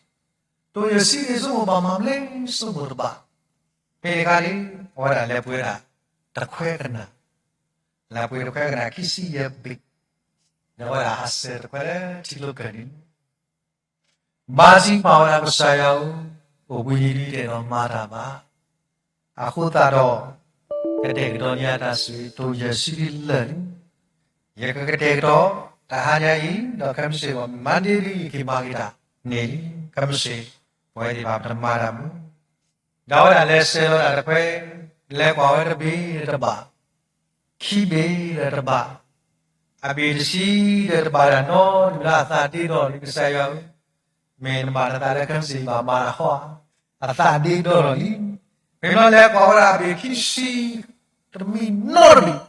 တိၢ်ယဲၢ်ဆံန့ၣ် ဆိကမိၣ်ဘၣ်မၤမလဲ ဆိကမိၣ်တဘၣ်. ဖဲန့ၣ်အခါန့ၣ် အဝဲဒၣ်လဲၤပှ့ၤဒၣ် တခွဲကနၣ်, လဲၤပှ့ၤတခွဲကနၣ် ခံဆံယဲၢ်ဘ့ၣ်, ဒီးအဝဲဒၣ်ဟးဆှဲးတခွဲလၢထံကျိကၢၢ်န့ၣ် ဘါထုကဖၣ်ဝဲဒၣ် ကစၢ်ယွၤဧၢ, အိၣ်ဘှံးနံၤဒ်တဲာ်ဒီးမၤတၢ်ဘၣ်. အဃိသတးဒီး ကတဲာ်ကတီၤန့ၢ်တၢ်ဆိၣ်ဂ့ၤ တိၢ်ယဲၢ်ဆံလၢာ်လံ. ယကကတဲာ်ကတီၤ တဟါညါအံၤ ဒီးခဲမုၢ်ဆ့ၣ် Monday လံ ယက့ၤမၤက့ၤတၢ်န့ၣ်လံ. ခဲမုၢ်ဆ့ၣ် ပဝဲသ့ၣ်တဖၣ်ပတမၤတၢ်မုာ် ဒီးအဝဲဒၣ်လဲၤဆှဲးလီၤဒၣ်တခွဲ, လဲၤကွၢ်ဝဲတဘ့ၣ်ဒီးတဘၣ်, ခံဘ့ၣ်ဒီးတဘၣ်, အဘ့ၣ်တဆံဒီးတဘၣ်ဒၣ်နီတမံၤလၢ အသးဒ့ဒီလံ ကစၢ်ယွၤဧၢ, မ့ၢ်နဘၣ်နသးလၢခဲမုၢ်ဆ့ၣ် ဘၣ်မၤတၢ်ဟီဧါ, အသးဒ့ဒီလီၤလံ. မ့ၢ်လီၤလဲၤကွၢ်ဝဲဒၣ်အဘ့ၣ်ခံဆံ တမံၤနီတဘ့ၣ်,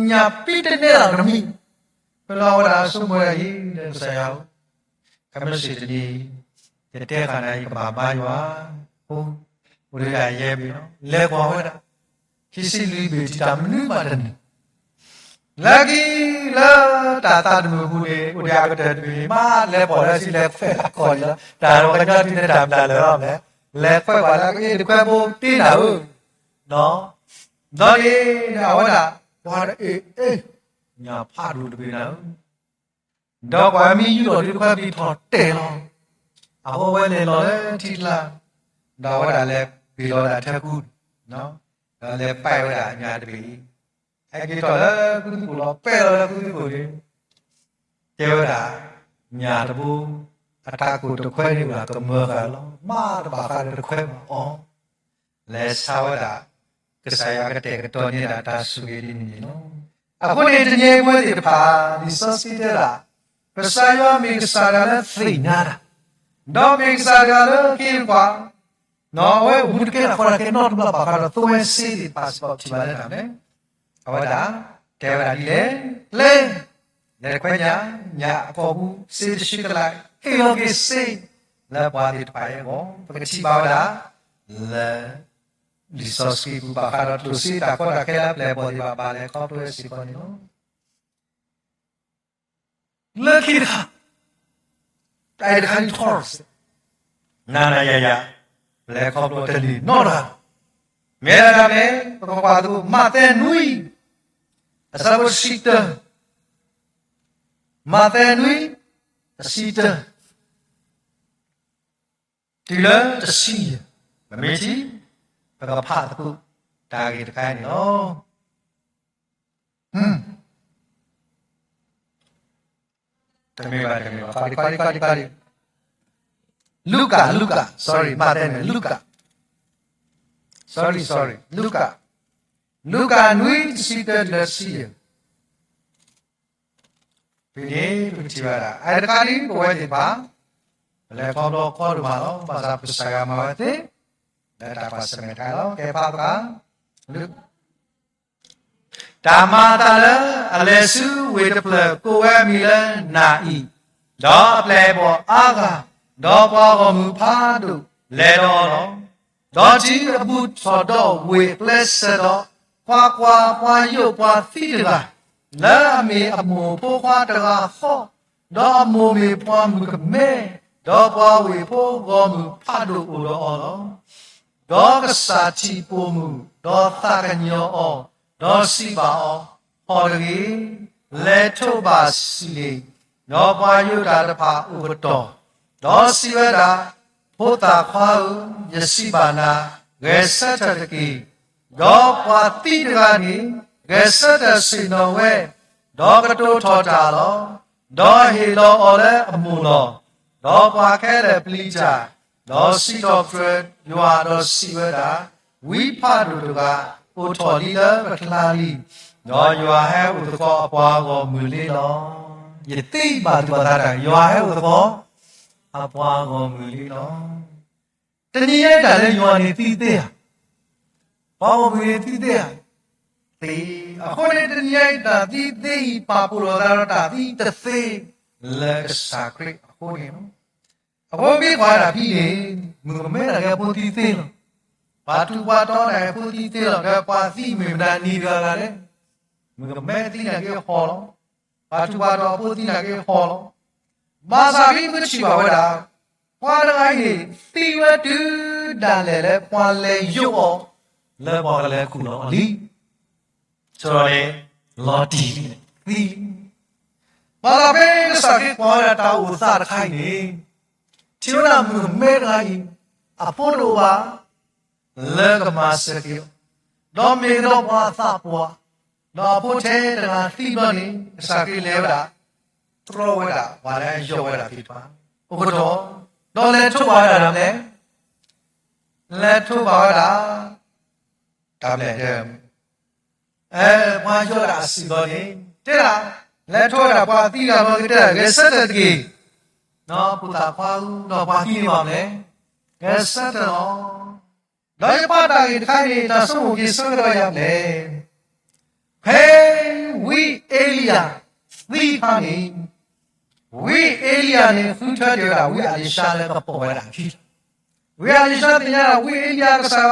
ညၣ်ပံတနဲလီၤတမံၤ, မ့ၢ်လီၤဝဲဒၣ်ဆိကမိၣ်ဝဲဒၣ်အံၤ ကစၢ်ယွၤဧၢ, ခဲမုၢ်ဆ့ၣ်တနံၤ ယတဲဃာ်နၤ ယကဘၣ်မၤယွၤ, အိၣ်ဒၣ်ယဲၢ်ဘ့ၣ်လီၤ. လဲၤကွၢ်ဝဲဒၣ် ခံဆံလွံၢ်ဘ့ၣ် ထံၣ်တၢ်မနုၤမးတန့ၢ်, လၢခံလၢတၢ်သးတမုာ်အပူၤန့ၣ် အိၣ်ဒၣ်အကတၢၢ်တဘ့ၣ်န့ၣ် မ့ၢ်လဲၤပိာ်လၢဆံလဲၤခွဲးလၢကီၢ်လီၤ. တၢ်ဒီးကညီတုၤန့ၣ် တၢ်မတၤလၢာ်လီၤမ့ၢ်, လဲၤခွဲးပှၤလၢကအ့ၣ်တခွဲးဖိတ့ၢ်နၤဧၢ, ဒီးန့ၣ် အဝဲဒၣ် ပှၤတအ့ၣ်အ့ၣ် ညၣ်ဖးဒိၣ်တဘ့ၣ်နၤဧၢ, ဒီးပှၤမ့ၢ်ယူးထီၣ်ဒုးတခွဲး ဘံၣ်ထီၣ်တဲာ်လီၤ. အဃိဝဲလဲၤလီၤလၢထံကျါ, ဒီးအဝဲဒၣ်လဲၤဘ့ၣ်လီၤဒၣ်ထၢကူ, ဒီးလဲၤပဲာ်ဝဲဒၣ်ညၣ်တဘ့ၣ်အံၤ, ဟဲက့ၤထီၣ်လၢကူသုးခိၣ်လီၤ. ပဲာ်လီၤလၢကူသုးခိၣ်န့ၣ် တဲဝဲဒၣ် ညၣ်တဘိ အတၢ်ကိၢ်တခွဲးန့ၣ် အိၣ်ဒၣ်ကမၢဃာ်လီၤ. မ့ၢ်တဘၣ်ဃးဒီးတခွဲးဘၣ်အီၤ, လဲၤဆါဝဲဒၣ် ကစၢ်ယွၤကတဲာ်ကတီၤန့ၢ်ဒၣ်တၢ်ဆိၣ်ဂ့ၤဒ်န့ၣ်န့ၣ်လီၤ. အဃိန့ၣ် တနံၤအံၤပဝဲသ့ၣ်တဖၣ် လံာ်စီဆှံတဲဒၣ် ကစၢ်ယွၤမ့ၢ်ကစၢ်တဂၤလၢသ့ၣ်ညါတၢ်, ဒီးမ့ၢ်ကစၢ်တဂၤလၢအခ့အပှၤ, အဝဲအိၣ်မူတကဲထီၣ်ဃီဒီးကဲနီတဘျီဘၣ်ဃးဒီး သိဝဲစ့သ့ၣ်တဖၣ်စ့ၢ်ကီး ထံၣ်ဘၣ်လၢတၢ်န့ၣ်, အဝဲဒၣ် တဲဝဲဒၣ်ဒ်လဲၣ်, လဲၤ, လဲၤခွဲးညၣ်, ညၣ်အကိာ်ပူၤ စ့တဆှံကလဲၣ်, ဟ့ၣ်လီၤက့ၤစ့ လၢပှၤသ့ၣ်တဖၣ်အဂီၢ်, ပကထံၣ်ဘၣ်ဝဲဒၣ် လၢ လံာ်စီဆှံပူၤဘၣ်ဃးဒီးကျိၣ်စ့တၢ်ကီတၢ်ခဲလၢပျဲၢ်အဘီၣ်သ့ၣ်တဖၣ် ဘၣ်လဲၤခီဖျိဝဲစ့ၢ်ကီးန့ၣ်လီၤ. လၢခံတခါ, တၢ်အဲၣ်တခါန့ၣ်ထီၣ်စ့ၢ်, နၤနၤယၤယၤ, ပလဲၤခီဖျိတန့ၢ်နီတဂၤ, မ့ၢ်ဒၣ်တၢ်မ့ၢ် ပကကွၢ်သကိး မးသဲနွံ, အဆၢဖိတဆံတၢ, မးသဲနွံ, တဆံတၢ တုၤလၢတဆံယဲၢ်, ပမ့ၢ်ထံၣ်, ပကဖးသကိး တၢ်ဂ့ၢ်တခါအံၤန့ၣ်လီၤ. တမ့ၢ်ဘၣ်, တမ့ၢ်ဘၣ်, လူၤကၣ်, လူၤကၣ်, sorry, မးသဲန့ၣ် လူၤကၣ်, sorry, sorry, လူၤကၣ်, လူၤကၣ်နွံ တဆံတၢတုၤလၢတဆံယဲၢ် ဖဲန့ၣ် ပကထံၣ်ဘၣ်ဒၣ် အတခါဒ်ပဝဲသ့ၣ်တဖၣ် ပလဲၤခီဖျိခီဒိၣ်မးလီၤ. ဘၣ်ဆၣ်ပကစၢ်ယွၤမၤဝဲသ့ လၢတၢ်ကွၢ်ဆၢၣ်မဲာ်တခါလီၤ. ကဲဖးသကိး တၢ်မၤအသးလၢအလဲၤဆူဝ့ၢ်တဖျၢၣ်ကိးဝဲအမံၤလၢနၤအံၤ, ဒီးအပျဲၢ်အဘီၣ်အါဂၤ, ဒီးပှၤဂီၢ်မုၢ်ဖးဒိၣ်လဲၤဒီးအီၤလီၤ. ဒီးထံၣ်အဘူးထီၣ်ဒီးဝ့ၢ်အကျဲစၢၤဒီး, ကွၢ်ကွၢ်, ပှၤယိာ်ပှၤသံတဂၤ, လၢအမ့ၢ်အမိၢ်ဖိခွါတဂၤဃီ, ဒီးအမိၢ်မ့ၢ်ပှၤမုၣ်ကမဲ, ဒီးပှၤဝ့ၢ်ဖိဂီၢ်မုၢ်ဖးဒိၣ်အိၣ်ဒီးအီၤလီၤ. ဒီးကစၢ်ထံၣ်ပိာ်မုၣ်, ဒီးသးကညီၤအီၤ, ဒီးစံးဘၣ်အီၤ, ဟီၣ်တဂ့ၤ, လဲၤထိးဘၣ်စံလ့ၣ်, ဒီးပှၤယိၤတၢ်တဖၣ်အိၣ်ကတီၢ်, ဒီးစံးဝဲဒၣ်, ဖိသၣ်ခွါဧၢ, ယစံးဘၣ်နၤ, ဂဲၤဆၢထၢၣ်တက့ၢ်. ဒီးပှၤသံတဂၤန့ၣ် ဂဲၤဆၢထၢၣ်ဆ့ၣ်နီၤဝဲ, ဒီးကတိၤထီၣ်တၢ်လီၤ. ဒီးဟ့ၣ်လီၤအီၤလၢအမိၢ်လီၤ. ဒီးပှၤခဲလၢာ်ပျံၤတၢ်, ဒီးစံးထီၣ်ပတြၢၤယွၤဒီးစံးဝဲဒၣ်, ဝံဖးဒိၣ်တဂၤအိၣ်ထီၣ်လံလၢပကျါလံ. ဒီးယွၤဟဲအိၣ်သကိးအပှၤဂီၢ်မုၢ်လံလီၤ. ယသ့ဘၣ်သူၣ်ဘၣ်သးတၢ်, ယွၤဟဲအိၣ်သကိးအပှၤဂီၢ်မုၢ်လံလီၤ. တနံၤညါတၢ်လၢယွၤန့ၣ်သံသ့ဧါ. ပှၤဂီၢ်မုၢ်အံၤသံသ့ဧါ, သ့, အဃိန့ၣ်တနံၤအံၤတၢ်သံသ့အံၤ ပာ်ဖှိၣ်လိာ်သးဒီးတၢ်သံတသ့လၢကစၢ်ခရံာ်အဃိန့ၣ်လီၤ. အဃိမ့ၢ်ကွၢ်ဒၣ်ဖဲန့ၣ်, မုၣ်ကမဲတၢ်က့ၤအဖိသံသ့လီၤ. ပှၤထူးပှၤတီၤတၢ်က့ၤအဖိသံသ့လီၤ. ဒီးပှၤသံမ့ၢ်မတၤနံၤတဂၤဂၤလဲၣ်, မုၣ်ကမဲသံတၢ်က့ၤဟီၣ်လီၤ. ပှၤထူးပှၤတီၤအဖိသံတၢ်က့ၤဟီၣ်လီၤ. ဘၣ်ဆၣ်ဖဲပထံၣ်ဘၣ်ဝဲဒၣ် ပှၤတဂၤအံၤန့ၣ် သံဝဲတုၤဒၣ်လဲာ်လၢပှၤလဲၤယိးအီၤ လၢပှၤကလဲၤခူၣ်လီၤအီၤလံ. ဆိဒီးန့ၣ် လီၤတံၢ်လံ, သံလံ. ဘၣ်ဆၣ်ဖဲကစၢ်ခရံာ်ကွၢ်ဝဲဒၣ်တၢ်အိၣ်သးတခါအံၤန့ၣ်, ထံၣ်ဝဲဒၣ်မုၣ်ကမဲတဂၤအံၤ အဖိတအိၣ်ဘၣ် လၢကမၤစၢၤက့ၤအီၤ, ဒီးမ့ၢ်ကဒီးပှၤအသးပှၢ်, ဒီးအဖိထဲတဂၤသံဘျီန့ၣ် ကစၢ်ခရံာ်လဲၤဝဲဒၣ် တြီဝဲဒၣ်ပှၤလၢအယိးဝဲဒၣ်သ့ၣ်တဖၣ် အိၣ်ကတီၢ်, ဒီးလဲၤထိးဘၣ်ဝဲဒၣ်တၢ်မနုၤလဲၣ်, လဲၤထိးဘၣ်ဝဲဒၣ် တၢ်မနုၤလဲၣ်, ပှၤယိးတၢ်အစုၣ်ဘျီန့ၣ် တဲဒၣ်, လဲၤထိးဝဲဒၣ်ပှၤသံတဂၤဘျီကတဲဒၣ် ဂဲၤဆၢထၢၣ်တက့ၢ်, ဒီးဖိသၣ်ခွါဧၢ, ဒီးပှၤသံန့ၢ်ဘၣ်မနုၤလဲၣ်, ဂဲၤဆၢထၢၣ်လီၤ. ဒီးယပာ်တၢ်ဂ့ၢ်တခါန့ၣ် တၢ်ဆိကမိၣ်က့ၤဆၢကတီၢ်ယၤမနုၤလဲၣ်, ဖဲဝံအ့လံယၤသံအခါန့ၣ်, ဝံအ့လံယၤန့ၣ် ဃုထၢတ့ၢ်ဝဲ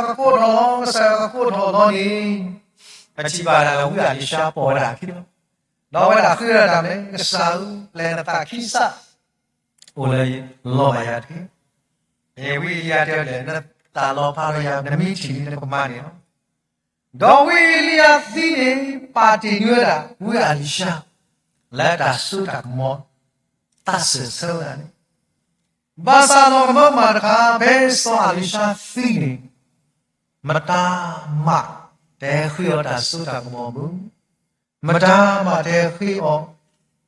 ဒၣ်ဝံအ့လံၡါလၢကပိာ်ဝဲဒၣ်အခံလီၤ. ဝံအ့လံၡါသ့ၣ်ညါဒၣ်ဝံအ့လံယၤ ကစၢ်ယွၤကကိးထီၣ်လီၤ, ကစၢ်ယွၤကကိးထီၣ်လီၤန့ၣ်, ပထံၣ်ဘၣ်ဒၣ်လၢဝံအ့လံၡါပိာ်ဝဲဒၣ်အခံလီၤ. ဒီးအဝဲဒၣ်ဃ့ဝဲဒၣ်တၢ်မနုၤလဲၣ်, ကစၢ်ဧၢ, ပျဲနသးခံစး အိၣ်လၢယလီၢ်ဘၣ်ယၤတက့ၢ်. မ့ၢ်ဝံအ့လံယၤတဲဝဲဒၣ် နသးလီၤဖးဒီးယၤ နမ့ၢ်ထံၣ်န့ၣ် နကမၤန့ၣ်လီၤ. ဒီးဝံအ့လံယၤသံန့ၣ် ပာ်တ့ၢ်န့ၢ်ဝဲဒၣ် ဝံအ့လံၡါ လၢတၢ်စိတၢ်ကမီၤ သးစၢၢ်ဆၢဝဲဒၣ်န့ၣ်, ဘၣ်ဆၣ်လီၤကမၢကမၣ်တခါ ဖဲစီၤအ့လံၡါသံန့ၣ်, မတၤမးတဟဲဃ့အီၤတၢ်စိတၢ်ကမီၤမုၢ်, မတၤမးတဟဲဃ့အီၤ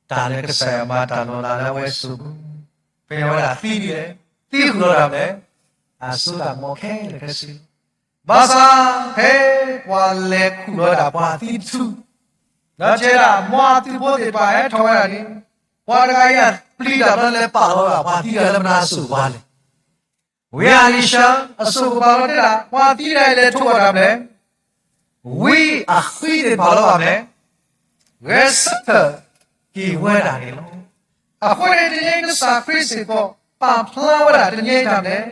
တၢ်လၢကစၢ်ယွၤမၤတၢ်လီၤလးလၢအဝဲအစိၤမုၢ်, ဖဲန့ၣ်ဝဲဒၣ်သံဒ်လဲၣ်, သံဃုာ်လီၤတၢ်မနုၤလဲၣ်, တၢ်စိတၢ်ကမီၤခဲလၢာ်ခဲဆ့လီၤ. ဘၣ်ဆၣ်ဖဲပှၤလဲၤခူၣ်လီၤဝဲဒၣ်ပှၤသံတထူၣ်, ဒီးတဲဒၣ် မ်အသုးဖိသ့ၣ်တဖၣ်ဟဲထီၣ်ဝဲဒၣ်န့ၣ်, ပှၤတဂၤအံၤအပျံၤတၢ်ဘျီလဲၤပာ်လီၤဝဲဒၣ်ပှၤသံတဂၤလၢမနုၤအစိၤပှၤလဲၣ်. ဝံအ့လံၡါအစိကမီၤလီၤတဲဒၣ် ပှၤသံတဂၤအံၤလဲၤထိးဝဲဒၣ်တၢ်မနုၤလဲၣ်, ဝံအဃံသ့ၣ်တဖၣ်လီၤဘၣ်မနုၤလဲၣ်, ဂဲၤဆၢထၢၣ်က့ၤဝဲဒၣ်န့ၣ်လီၤ. အဃိန့ၣ် တနံၤအံၤကစၢ်ခရံာ်စ့ၢ်ကီး ပာ်ဖျါဝဲဒၣ်တနံၤအံၤတၢ်မနုၤလဲၣ်,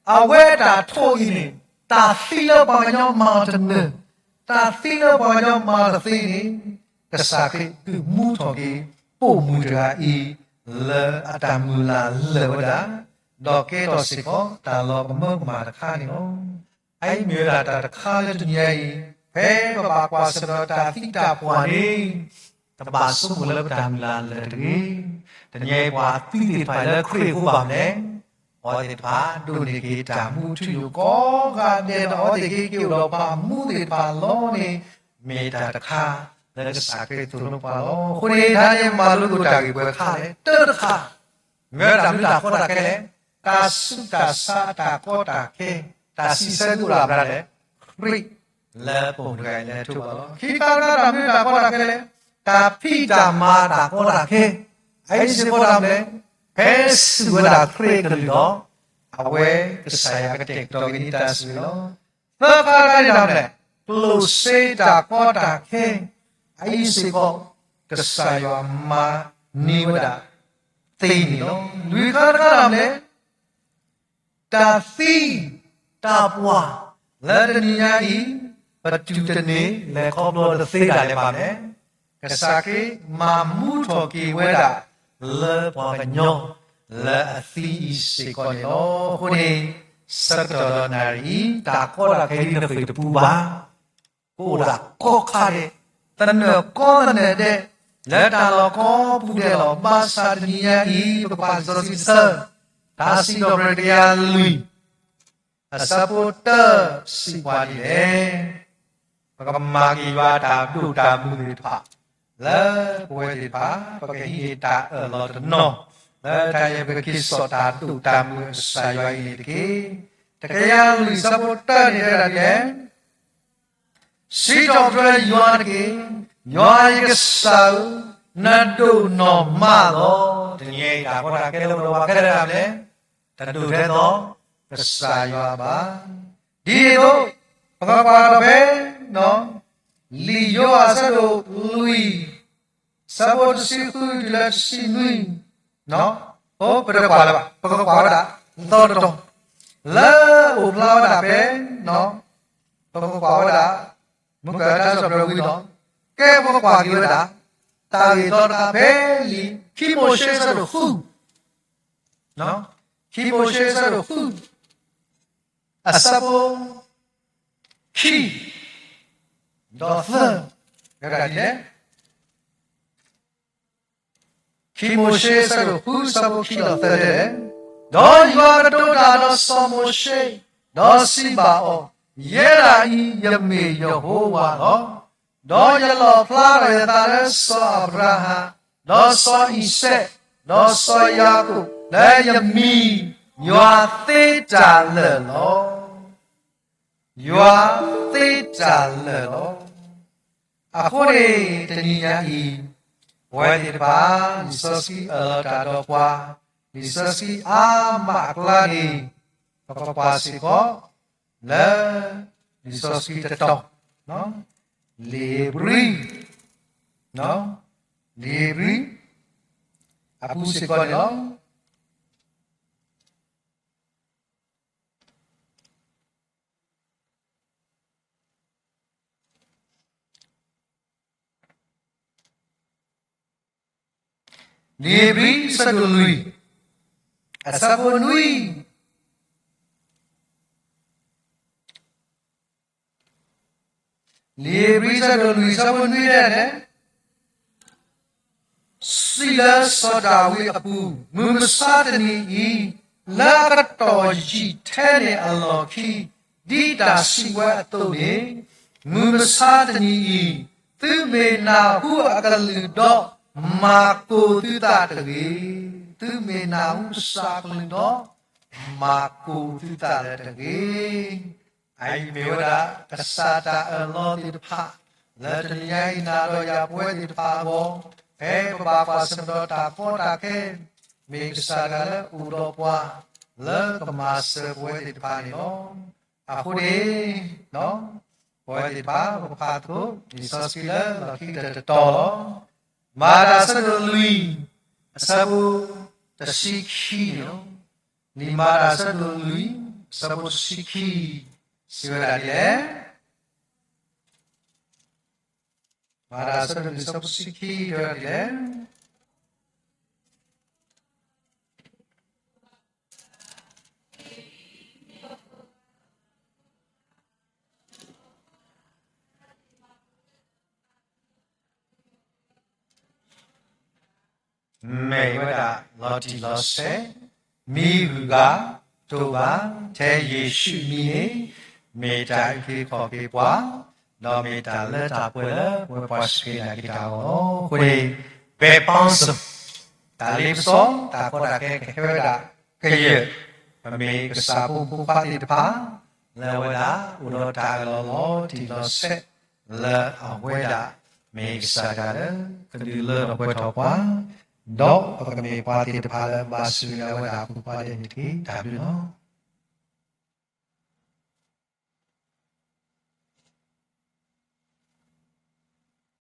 အဝဲတၢ်ထိးအံၤန့ၣ် တၢ်သံလၢပှၤကညီမၤအီၤတနၢၤ, တၢ်သံလၢပှၤကညီမၤအီၤတသ့န့ၣ်, ကစၢ်ခရံာ်ဒုးမူထီၣ်က့ၤ ပိာ်မုၣ်တဂၤအံၤ လၢအတၢ်မုၢ်လၢ်လၢာ်ဝဲဒၣ်, ဒီးကဲထီၣ်စ့ၢ်ကီးတၢ်လီၤကမၢကမၣ်တခါန့ၣ်လီၤ. အအံၤမ့ၢ်ဝဲဒၣ်တၢ်တခါလၢတနံၤအံၤ, ဖဲပဘၣ်ကွၢ်ဆၢၣ်မဲာ်ဒီးတၢ်သံတၢ်ပှၢ်န့ၣ်, တဘၣ်ဆိကမိၣ်လၢပတၢ်မုၢ်လၢ်လၢာ်တဂ့ၤ. တနံၤအံၤပှၤသံသ့ၣ်တဖၣ်လၢခရံာ်အဃိဘၣ်မနုၤလဲၣ်, အဝဲသ့ၣ်တဖၣ်ဒိးန့ၢ်က့ၤတၢ်မူထူယိာ်ကိးဂၤဒဲးဒီး အဝဲသ့ၣ်က့ၤက့ၤအိၣ်ဒီးပှၤမူသ့ၣ်တဖၣ်လီၤန့ၣ်, မ့ၢ်တၢ်တခါလၢကစၢ်ခရံာ်သိၣ်လိပှၤလီၤ. အဃိန့ၣ် တၢ်န့ၣ်မၤလိသကိးတၢ်ဂ့ၢ်ပှဲၤခါလဲၣ်, တၢတခါ မ့ၢ်ဝဲဒၣ်တၢ်မနုၤတၢ်ကီတၢ်ခဲလဲၣ်, တၢ်ဆူးတၢ်ဆါအတၢ်ကီတၢ်ခဲ, တၢ်စံးဆၢဒုးအိၣ်ဒၣ်မနုၤလဲၣ်, ခရံာ်လၢပိာ်မုၣ်တဂၤအံၤလဲၤထိးဘၣ်လီၤ. ခံခါတခါတၢ်မနုၤတၢ်ကီတၢ်ခဲလဲၣ်, တၢ်ဖံးတၢ်မၤတၢ်ကီတၢ်ခဲ, အအံၤစ့ၢ်ကီးတၢ်မနုၤလဲၣ်, ဖဲစူၢ်ဝဲဒၣ်ခရံာ်အကလုၢ်ဒီး, အဝဲကစၢ်ယွၤကတဲာ်ကတီၤက့ၤန့ၢ်တၢ်ဆိၣ်ဂ့ၤလီၤ. သၢခါတခါန့ၣ်တၢ်မနုၤလဲၣ်, ကျိၣ်စ့တၢ်ကီတၢ်ခဲ, အအံၤစ့ၢ်ကီး ကစၢ်ယွၤမၤန့ၢ်ဝဲဒၣ်သ့န့ၣ်လီၤ. လွံၢ်ခါတခါတၢ်မနုၤလဲၣ်, တၢ်သံ, တၢ်ပှၢ်, လၢတနံၤညါအံၤ, ပတူၢ်တန့ၢ်လဲၤခီဖျိတသ့ဒၣ်လဲာ်ဘၣ်န့ၣ်, ကစၢ်ခရံာ်မၤမူထီၣ်က့ၤဝဲဒၣ် လၢပှၤကညီ, လၢအသံအံၤစ့ၢ်ကီးန့ၣ်လီၤ. အဃိန့ၣ်, ဆၢကတီၢ်ဒီးနၣ်ရံၣ်အံၤ, တၢ်ကီတၢ်ခဲဒ်နဃ့ၢ်တပူၤဘၣ် ကအိၣ်ဒၣ်ကိးခါဒဲး, သနၢၣ်ကိးသနၢၣ်ဒဲး, လၢတၢ်လီၢ်ကိးပူၤဒဲးလီၤ. ဘၣ်ဆၣ်တနံၤညါအံၤ ပကဖးလံာ်စီဆှံတဆၢ, တၢ်စံးထီၣ်ပတြၢၤတကယၤလွံၢ်, အဆၢဖိတၢ စံးပှၤဒ်လဲၣ်, ပကမၤက့ၤယွၤတၢ်ဒိၣ်တၢ်မုၢ်သ့ၣ်တဖၣ်, လၢပဝဲသ့ၣ်တဖၣ် ပကဟံးန့ၢ်တၢ်အၢၣ်လီၤတနီၤ, လၢတၢ်အဲၣ်ပက့ၤစိာ်တၢ်ဒိၣ်တၢ်မုၢ်အကစၢ်ယွၤအံၤန့ၣ်တက့ၢ်. တကယၤလွံၢ် အဆၢဖိတၢန့ၣ်တဲဝဲဒၣ်ဒ်လဲၣ်, စံးထီၣ်ပတြၢၤယွၤတက့ၢ်, ယွၤယကစၢ်ဧၢ, နဒိၣ်နီၢ်မးလီၤ. တနံၤအံၤတၢ်ကီတၢ်ခဲလၢပဂီၢ်ခဲလၢာ်တၢ်မနုၤလဲၣ်, တဒိၣ်ထဲသိးကစၢ်ယွၤဘၣ်. ဒ်န့ၣ်အသိး ပကကွၢ်ဒီးဖဲ လံာ်ယိၤဟၣ်အဆၢဒိၣ်လွံၢ် အဆၢဖိတဆံဃုတုၤလၢတဆံနွံ, ပတကွၢ်လၢၤဘၣ်, ပကကွၢ်ဝဲဒၣ် သီတတီၤ လၢအအိၣ်ဖျါဝဲဒၣ်ဖဲ ပကကွၢ်ဝဲဒၣ် မုၢ်ကၢၢ်တၢ်စီၣ်ပတြၢၤဝံၤလီၤ. ကဲပကကွၢ်က့ၤဝဲဒၣ် တၢ်ဂ့ၢ်သီတခါဖဲလံာ် ခံမိၤၡ့အဆၢဒိၣ်ဃု, ခံမိၤၡ့အဆၢဒိၣ်ဃု အဆၢဖိ ခံ ဒီးသၢ, ဝဲဒၣ်ဒ်လဲၣ်. ခံမိၤၡ့အဆၢဒိၣ်ဃု အဆၢဖိခံဒီးသၢတဲ, ဒီးယွၤကတိၤတၢ်ဒီးစီၤမိၤၡ့, ဒီးစံးဘၣ်အီၤ, ယဲဒၣ်အံၤယမ့ၢ်ယဟိဝၤလီၤ. ဒီးယလီၣ်ဖျါထီၣ်ယသးလၢစီၤအၤဘြၤဟၣ်, ဒီးစီၤအံၤစဲး, ဒီးစီၤယၤကိာ် လၢယမံၤ, ယွၤသ့တၢ်လၢာ်လီၤ. ယွၤသ့တၢ်လၢာ်လီၤ. အဃိန့ၣ် တနံၤညါအံၤ ပဝဲသ့ၣ်တဖၣ် လံာ်စီဆှံအၢၣ်လီၤတၢ်ဒီးပှၤ, လံာ်စီဆှံအါမးအကျါန့ၣ် ပကကွၢ်စ့ၢ်ကီး လၢ လံာ်စီဆှံတတီၤ, လံာ်ဧ့ၤဘြံၤ, လံာ်ဧ့ၤဘြံၤ အပူၤစ့ၢ်ကီးန့ၣ်လီၤ. လံာ်ဧ့ၤဘြံၤ အဆၢဒိၣ်လွံၢ်, အဆၢဖိနွံ, လံာ်ဧ့ၤဘြံၤ အဆၢဒိၣ်လွံၢ် အဆၢဖိနွံတဲဒ်လဲၣ်, စံးလၢစီၤဒၤဝံးအပူၤ, မုၢ်မဆါတနံၤအံၤ, လၢအကတီၢ်ယံာ်ထဲန့ၣ်အလီၢ်ခံ, ဒ်တၢ်စံးဝဲအသိးန့ၣ်, မုၢ်မဆါတနံၤအံၤ, သုမ့ၢ်နၢ်ဟူအကလုၢ်ဒီး မၤကိၢ်သုသးတဂ့ၤ. သုမ့ၢ်နၢ်ဟူကစၢ်အကလုၢ်ဒီး မၤကိၢ်သုသးလၢတဂ့ၤ. အအံၤမ့ၢ်ဝဲဒၣ် ကစၢ်တၢ်အၢၣ်လီၤသ့ၣ်တဖၣ် လၢတနံၤညါအံၤနၤဒီးယၤပဝဲသ့ၣ်တဖၣ်အဂီၢ်, ဖဲပဘၣ်ကွၢ်ဆၢၣ်မဲာ်ဒီးတၢ်ကီတၢ်ခဲ, မ့ၢ်ကစၢ်တဂၤလၢအိၣ်ဒီးပှၤ လၢကမၤစၢၤပဝဲသ့ၣ်တဖၣ်န့ၣ်လီၤ. အဃိန့ၣ် ပဝဲသ့ၣ်တဖၣ် ပကဖးသကိး လံာ်စီဆှံလၢလီၢ်ခံကတၢၢ်တတီၤလီၤ. မၤတၢ်အဆၢဒိၣ်လွံၢ် အဆၢဖိတဆံခံန့ၣ်လီၤ. လံာ်မၤတၢ်အဆၢဒိၣ်လွံၢ် အဆၢဖိတဆံခံ စံးဝဲဒၣ်ဒ်လဲၣ်. မၤတၢ်အဆၢဒိၣ်လွံၢ် အဆၢဖိတဆံခံ တဲဝဲဒၣ်ဒ်လဲၣ်. မ့ၢ်ဝဲဒၣ်လီၤတံၢ်လီၤဆဲး, မံဂုၤဂၤ, တိၢ်ဘၣ်, ထဲယ့ၣ်ၡူးအမံၤန့ၣ်, မ့ၢ်တၢ်အုၣ်က့ၤခီၣ်က့ၤပှၤ, ဒီးမ့ၢ်တၢ်လၢတၢ်ပှဲၤလၢပဝဲပှၤစူၢ်က့ၤနာ်က့ၤတၢ်အဂီၢ်လီၤ. အဃိန့ၣ် ပဲပီစ တၢ်လ့ပစီ တၢ်ကီတၢ်ခဲကဟဲဝဲဒၣ်ကယၢၢ်, ပမ့ၢ်ကစၢ်ဖိမုၣ်ဖိခွါသ့ၣ်တဖၣ် လၢအဝဲဒၣ်အိၣ်ဒီးတၢ်အၢၣ်လီၤလီၤတံၢ်လီၤဆဲး လၢအဝဲဒၣ်မ့ၢ်ကစၢ်တဂၤလၢ ကဒုးလၢထီၣ်ပှဲၤထီၣ်ပှၤ, ဒီးပကမ့ၢ်ပှၤသ့ၣ်တဖၣ်လၢဘၣ်ဆိၣ်ဂ့ၤဝဲဒၣ်အဖိခွါဒဲးန့ၣ်တက့ၢ်. တၢ်ဘျုးလီၤ.